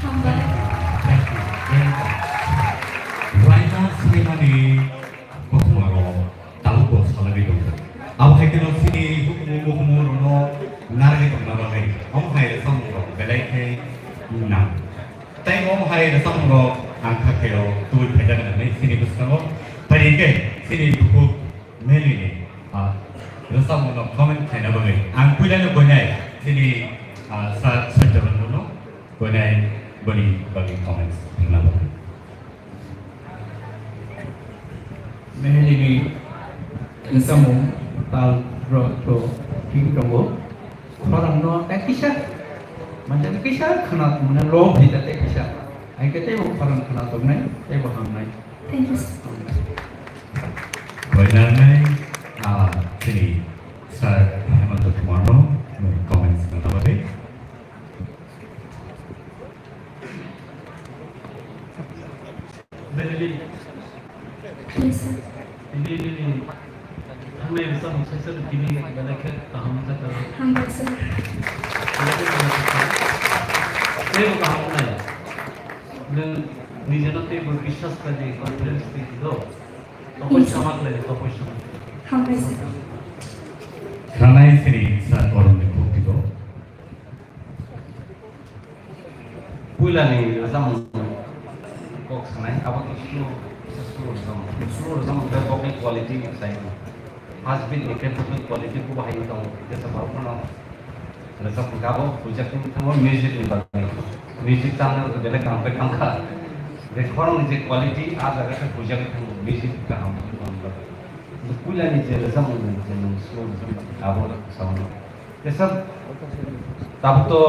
Hambai. Raina Saimanni kothoma rok tabuk bo salai tongo. Abo hai kheno chini hukumu mukumu rokno narwgwi tongna bagwi omo hai samung rok belai khe nang. Tei omo hai samung rok ang kha khe o tubui phaijak nang chini bwskango. Tei hwnkhe chini bukhuk Meli ni, ah, rwchapmung no comment khaina bagwi ang puila no koinai chini, ah, sa, Satyabandhu no koinai boni bagwi comments ringna bagwi. Meli ni rwchapmung tal ro to thik tongo. Khorang no tei kisa, manja kisa khwna mane lo bhi ta tei kisa. Ai ke tei bo khorang khwna tongnai, tei bo hamnai. Thank you, sir. Koinarnai, ah, chini sir Hemanta Kumar no, mm, comments na tabadi. Belali. Yes, sir. Ini, ini, ini. Thangnai rwchapmung saisa tini belai khe kaham wngkha. Hambai, sir. Belai khe kaham wngkha. Teibo kaham wngnai. Nwng nijeno teibo biswas khlai di, confidence twi di do. Tokoi sama khlai di, tokoi sama. Hambai, sir. Khanai siri sa kormni bhakti do. Puila ni rwchapmung kok sanai, abo khe slow, slow rwchapmung. Slow rwchapmung khe vocal quality sai. First beat ni khe vocal quality bo hai tongo. Jesa borok phano rwchapmung khe abo buijaknai thango music ni bagwi. Music channel belai kaham bai thangkha. Je khorang ni je quality, a jaga khe buijaknai thango music kaham. Puila ni je rwchapmung ni je nwng slow rwchapmung abo sao. Tesa tabuk to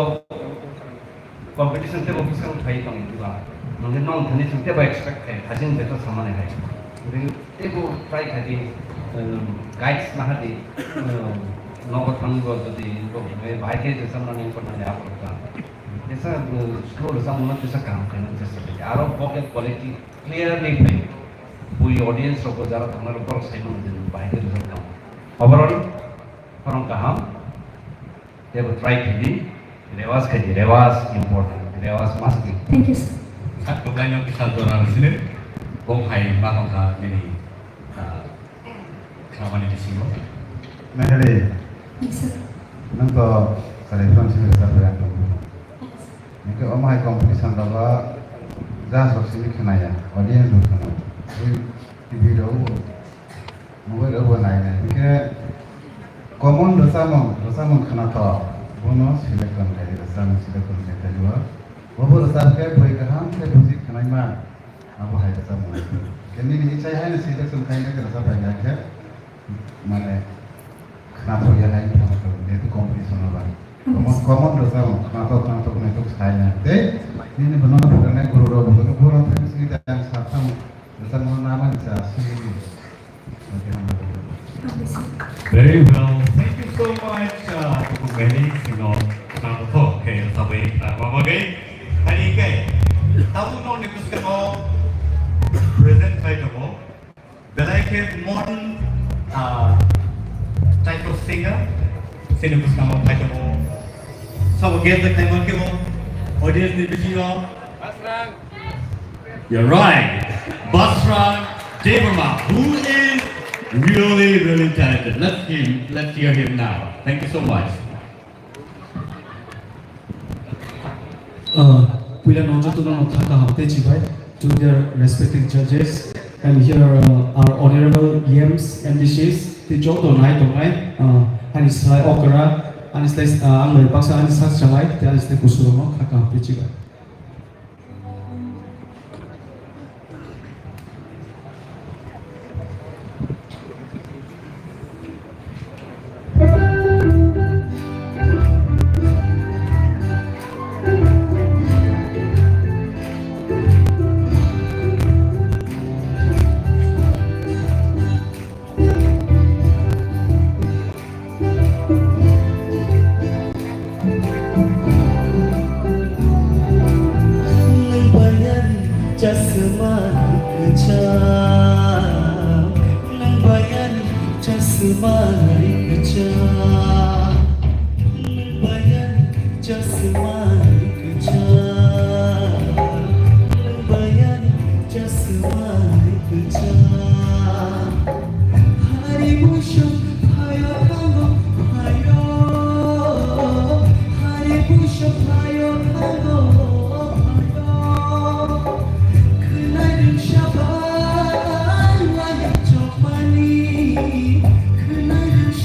competition tebo bwskango phai tong diba. Nangkhe nong thani chwng tebo expect khai, hajin beto samani hai. Nangkhe tebo try khai di, um, guides naha di, um, nogo thangbo jodi bo bahai khe je samani ko nani abo ka. Kisa, uh, slow rwchapmano kisa kaham khaina chesta khaidi. Aro vocal quality clearly phai. Bui audience rok bo jara tongnai rok borok sai mano je bahai khe rwchap thango. Overall, khorang kaham. Tebo try khaidi. Rewas khaidi. Rewas important. Rewas must be. Thank you, sir. Sak koklaino kisa jora rwsini. Bo phai ma tongkha nini, ah, khamani bisingo. Nahali. Yes, sir. Nang to salai phone sini rwchap bai ang tongkha. Yes, sir. Hingke omo hai competition rogo judge rok simi khnaya, audience bo khna. Tei T V rogo, mobile rogo nai nai. Hingke common rwchapmung, rwchapmung khnathok, bono selection khai, rwchapmung selection khai taibo. Bobo rwchap khe bui kaham khe buji khnaima, abo hai rwchapmung. Hingke nini ichai haino selection khaina khe rwchap hai khe, mane, khnathok ya hai wngkha, jehetu competition o bai. Common, common rwchapmung, khnathok, khnathok, khnathok sai na. Tei nini bono phuranai guru rok, bono guru rok thang sini ta ang sa thang rwchapmung na mani cha sini. Very well. Thank you so much, uh, Tuku Mary, sino khnathok khe rwchapmung khna bagwi. Ani khe, tabuk nokni bwskango present khai tongo. Belai khe modern, ah, type of singer, sini bwskango phai tongo. Sabo guest de khai mankhe bo audience ni bisingo. You're right. Basrang Debbarma, who is really, really talented. Let's him, let's hear him now. Thank you so much. Uh, puila no joto no kha kaham tei chibai to their respective judges and here, uh, our honorable E Ms, M D Cs tei joto nai tongnai, uh, ani slai okra, ani slai, uh, ang bai baksa ani sak chalai tei ani slai kusurok no kha kaham tei chibai. Nang bayani chasma kwcham, nang bayani chasma kwcham, nang bayani chasma kwcham, nang bayani chasma kwcham. Hari bushok phayo thango phayo, hari bushok phayo thango phayo. Khwnai rwngsa bai wayang chokmani, khwnai rwngsa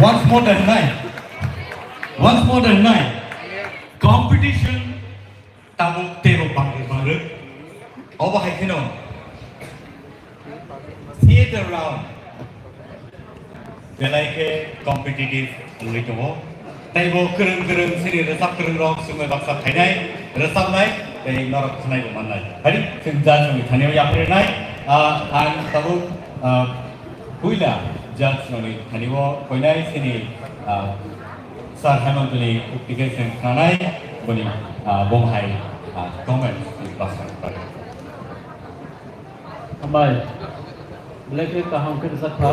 Once more than nine. Once more than nine. Competition tabuk teibo bangwi bangwi. Obo hai kheno theater round belai khe competitive wngwi tongo. Teibo kwrwng kwrwng chini rwchap kwrwng rok chwngno baksa phainai, rwchapnai tei norok khwnaibo mannai. Hari chwng judge rokni thani o yapharnai, ah, ang tabuk, ah, puila judge rokni thani o phainai chini, ah, Sir Hemantoni application khnanai boni, ah, bong hai, ah, comment baksa khnanai. Hambai. Belai khe kaham khe rwchap kha.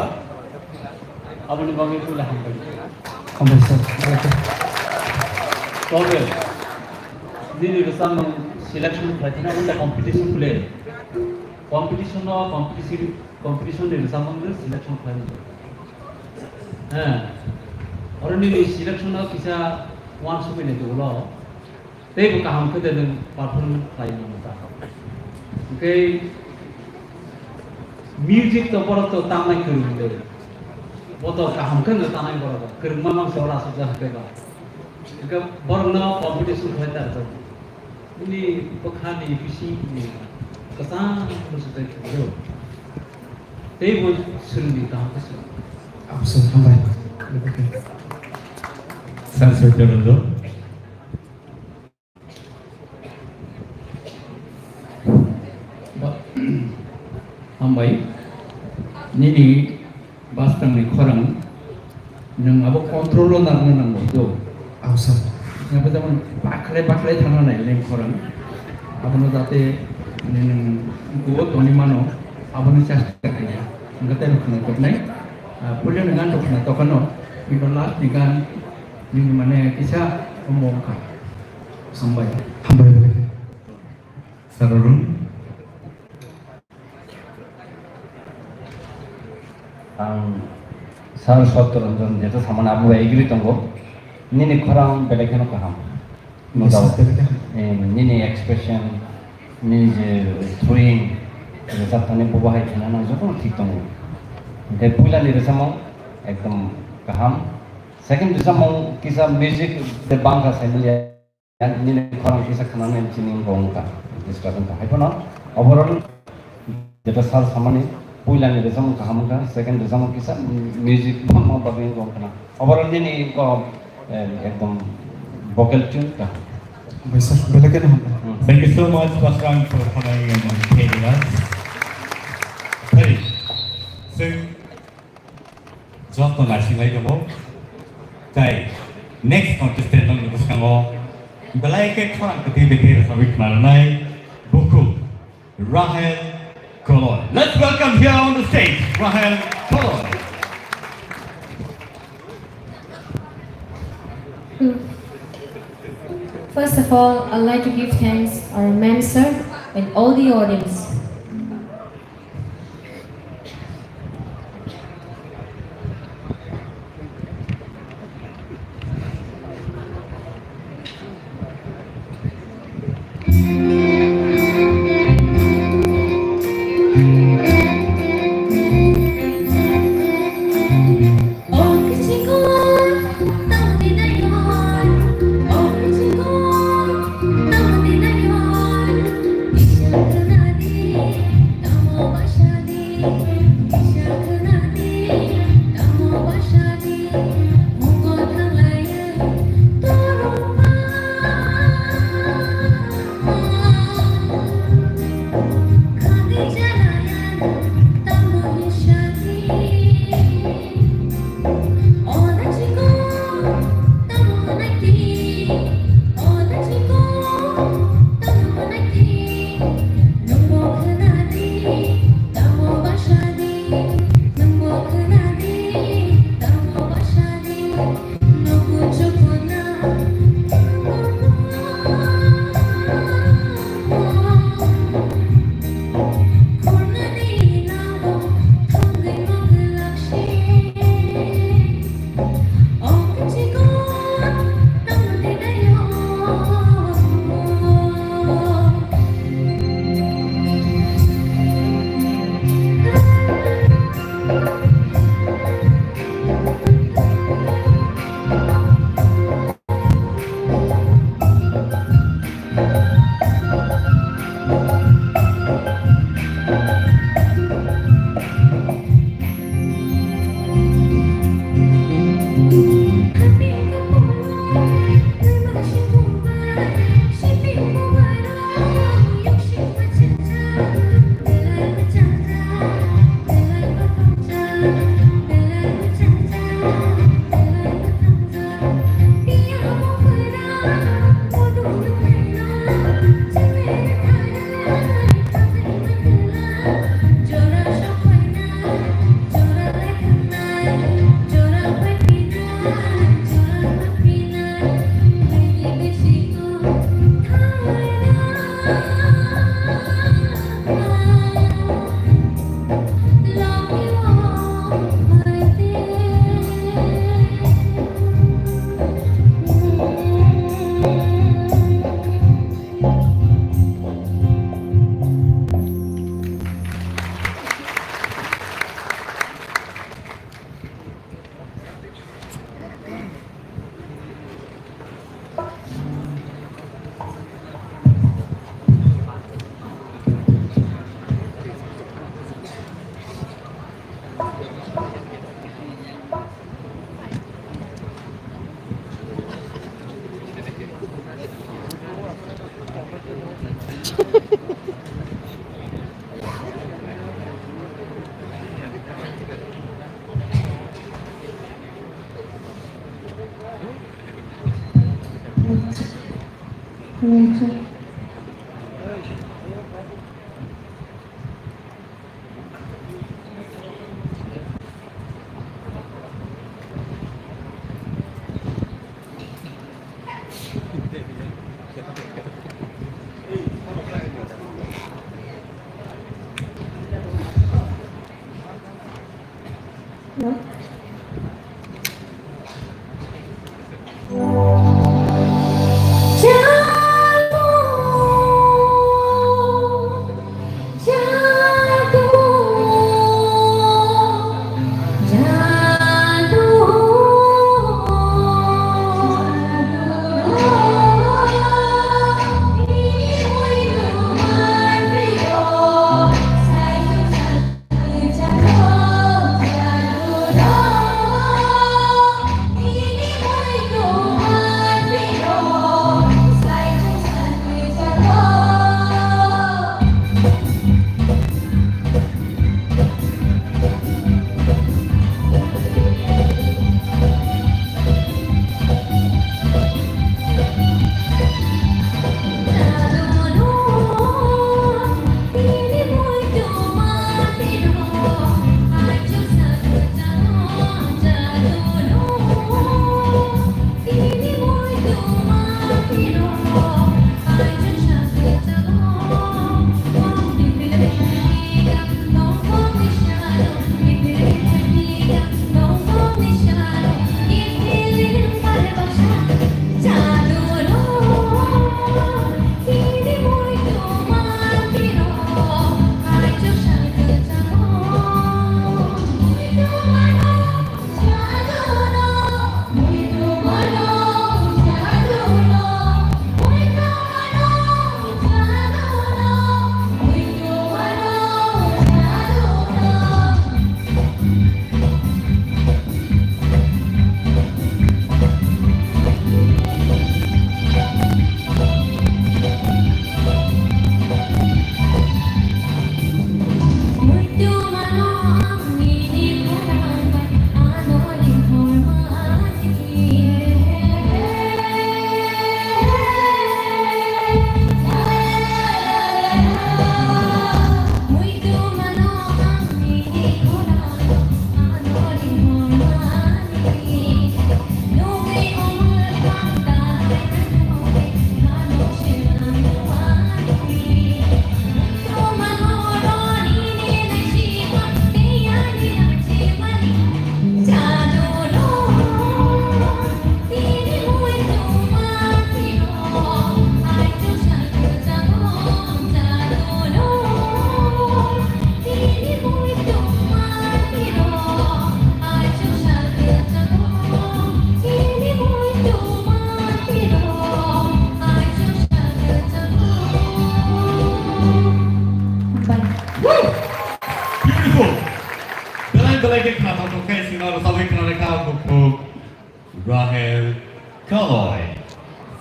Aboni bagwi puila hambai. Hambai sir. Tole. Nini rwchapmung selection khlai thani unda competition khle. Competition no competition, competition ni rwchapmung no selection khlai. He. Oro nini selection no kisa uansukwi nai tonglo. Teibo kaham khe de nwng perform khlai mano ta. Hwnkhe music to borok to tamnai kwrwng de. Bo to kaham khe no tanai borok. Kwrwngma mang se ora aswk ja hwnkhe ba. Hwnkhe borok no competition khlai ta rwjak. Bini bwkha ni bising ni kwchang bwswk tei kwrwng. Teibo swrwngni kaham khe swrwng. Abswk hambai. Sir Satya Ranjan. Ba-, hambai, nini bwskangni khorang, nwng abo control-o narwkna nango, do. Aw, sir. Abo jemon bakhlai bakhlai thangna nai nini khorang. Abono jate, mane, nwng kuo toni mano, abono chesta khlai ya. Hwnkhe tei rok khwna toknai, ah, puilani gan rok khwna tokano, bini last ni gan, nini mane kisa omo wngkha. Hambai. Hambai. Sararung. Ang Sir Satya Ranjan jeto samani abo bai agree tongo. Nini khorang belai kheno kaham. No doubt. Belai kheno. Eh, nini expression, nini je throwing, rwchapthani bo bahai kheno nang jotono thik tongo. Hwnkhe puilani rwchapmung ekdom kaham. Second rwchapmung kisa music de bangkha saimanya. Nini khorang kisa khwnanai chini wngkha disturb wngkha. Haiphano overall jeta sal samani puilani rwchapmung kaham wngkha, second rwchapmung kisa music ma bagwi wngkha na. Overall nini wngkha, eh, ekdom vocal tune kaham. Bai sir, belai kheno hambai. Hmm. Thank you so much, Pastor, for coming and paying us. Hey, sing. Joto naising lai tongo. Tai next contestant nokni bwskango belai khe khorang kwtwi bai khe rwchapwi khna rwnai bukhuk Rahel Koloi. Let's welcome here on the stage Rahel Koloi. First of all, I'd like to give thanks our ma'am sir and all the audience. Belai khe khna tongthok khe sima rwchapwi khna rwkha buphuk Rahel Kaloi.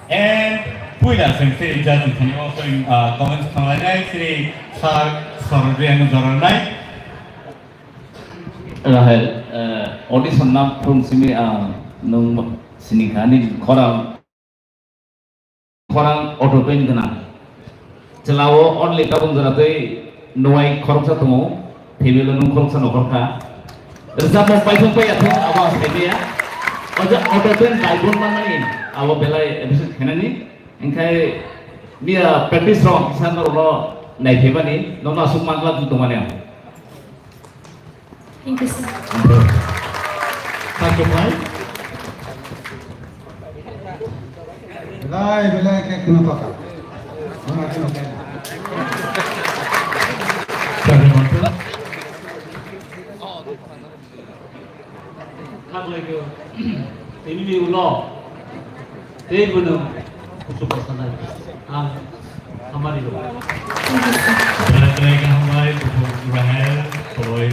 And puila chwng se judge ni thani o chwng, ah, comments khna lainai chini sir Sarudian Jornai. Rahel, eh, audition na phung simi, ah, nung sini khani khorang Khorang auto paint gwnang. Chwla o only tabuk jora tei nuai khoroksa tongo, family o nung khoroksa nokhorkha. Rwchapmung paithung paiya thung abo ang saimaya. O je auto paint bai bon manmani abo belai appreciate khainani. Hinkhe miya practice rok kisa norokno naiphaimani, nono aswk manglak tongmani ang. Thank you, sir. Thank you, Mike. Belai, belai khe kheno paka. Kheno paka. Sorry, Montu. Khaklai khe, tini ni ulo. Tei bono kuchuk kasanai. Ang hamari lo. Belai belai khe hambai, buphuk Rahel, Kaloi,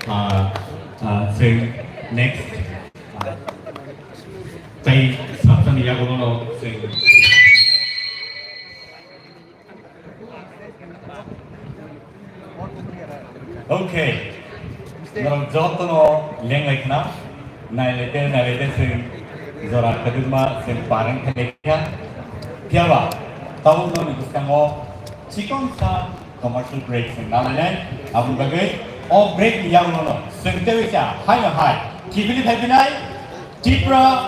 ah, ah, chwng next. Tei sabsani yagulono chwng. Okay. Norok jotono lenglai khna, nailai te, nailai te chwng jora kwdwkma chwng pareng khe lekha. Phiyaba, tabuk nokni bwskango chikon sa commercial break chwng nalainai. Aboni bagwi o break ni yagulono chwng tei waisa haino hai kibili phaiphinai Tripura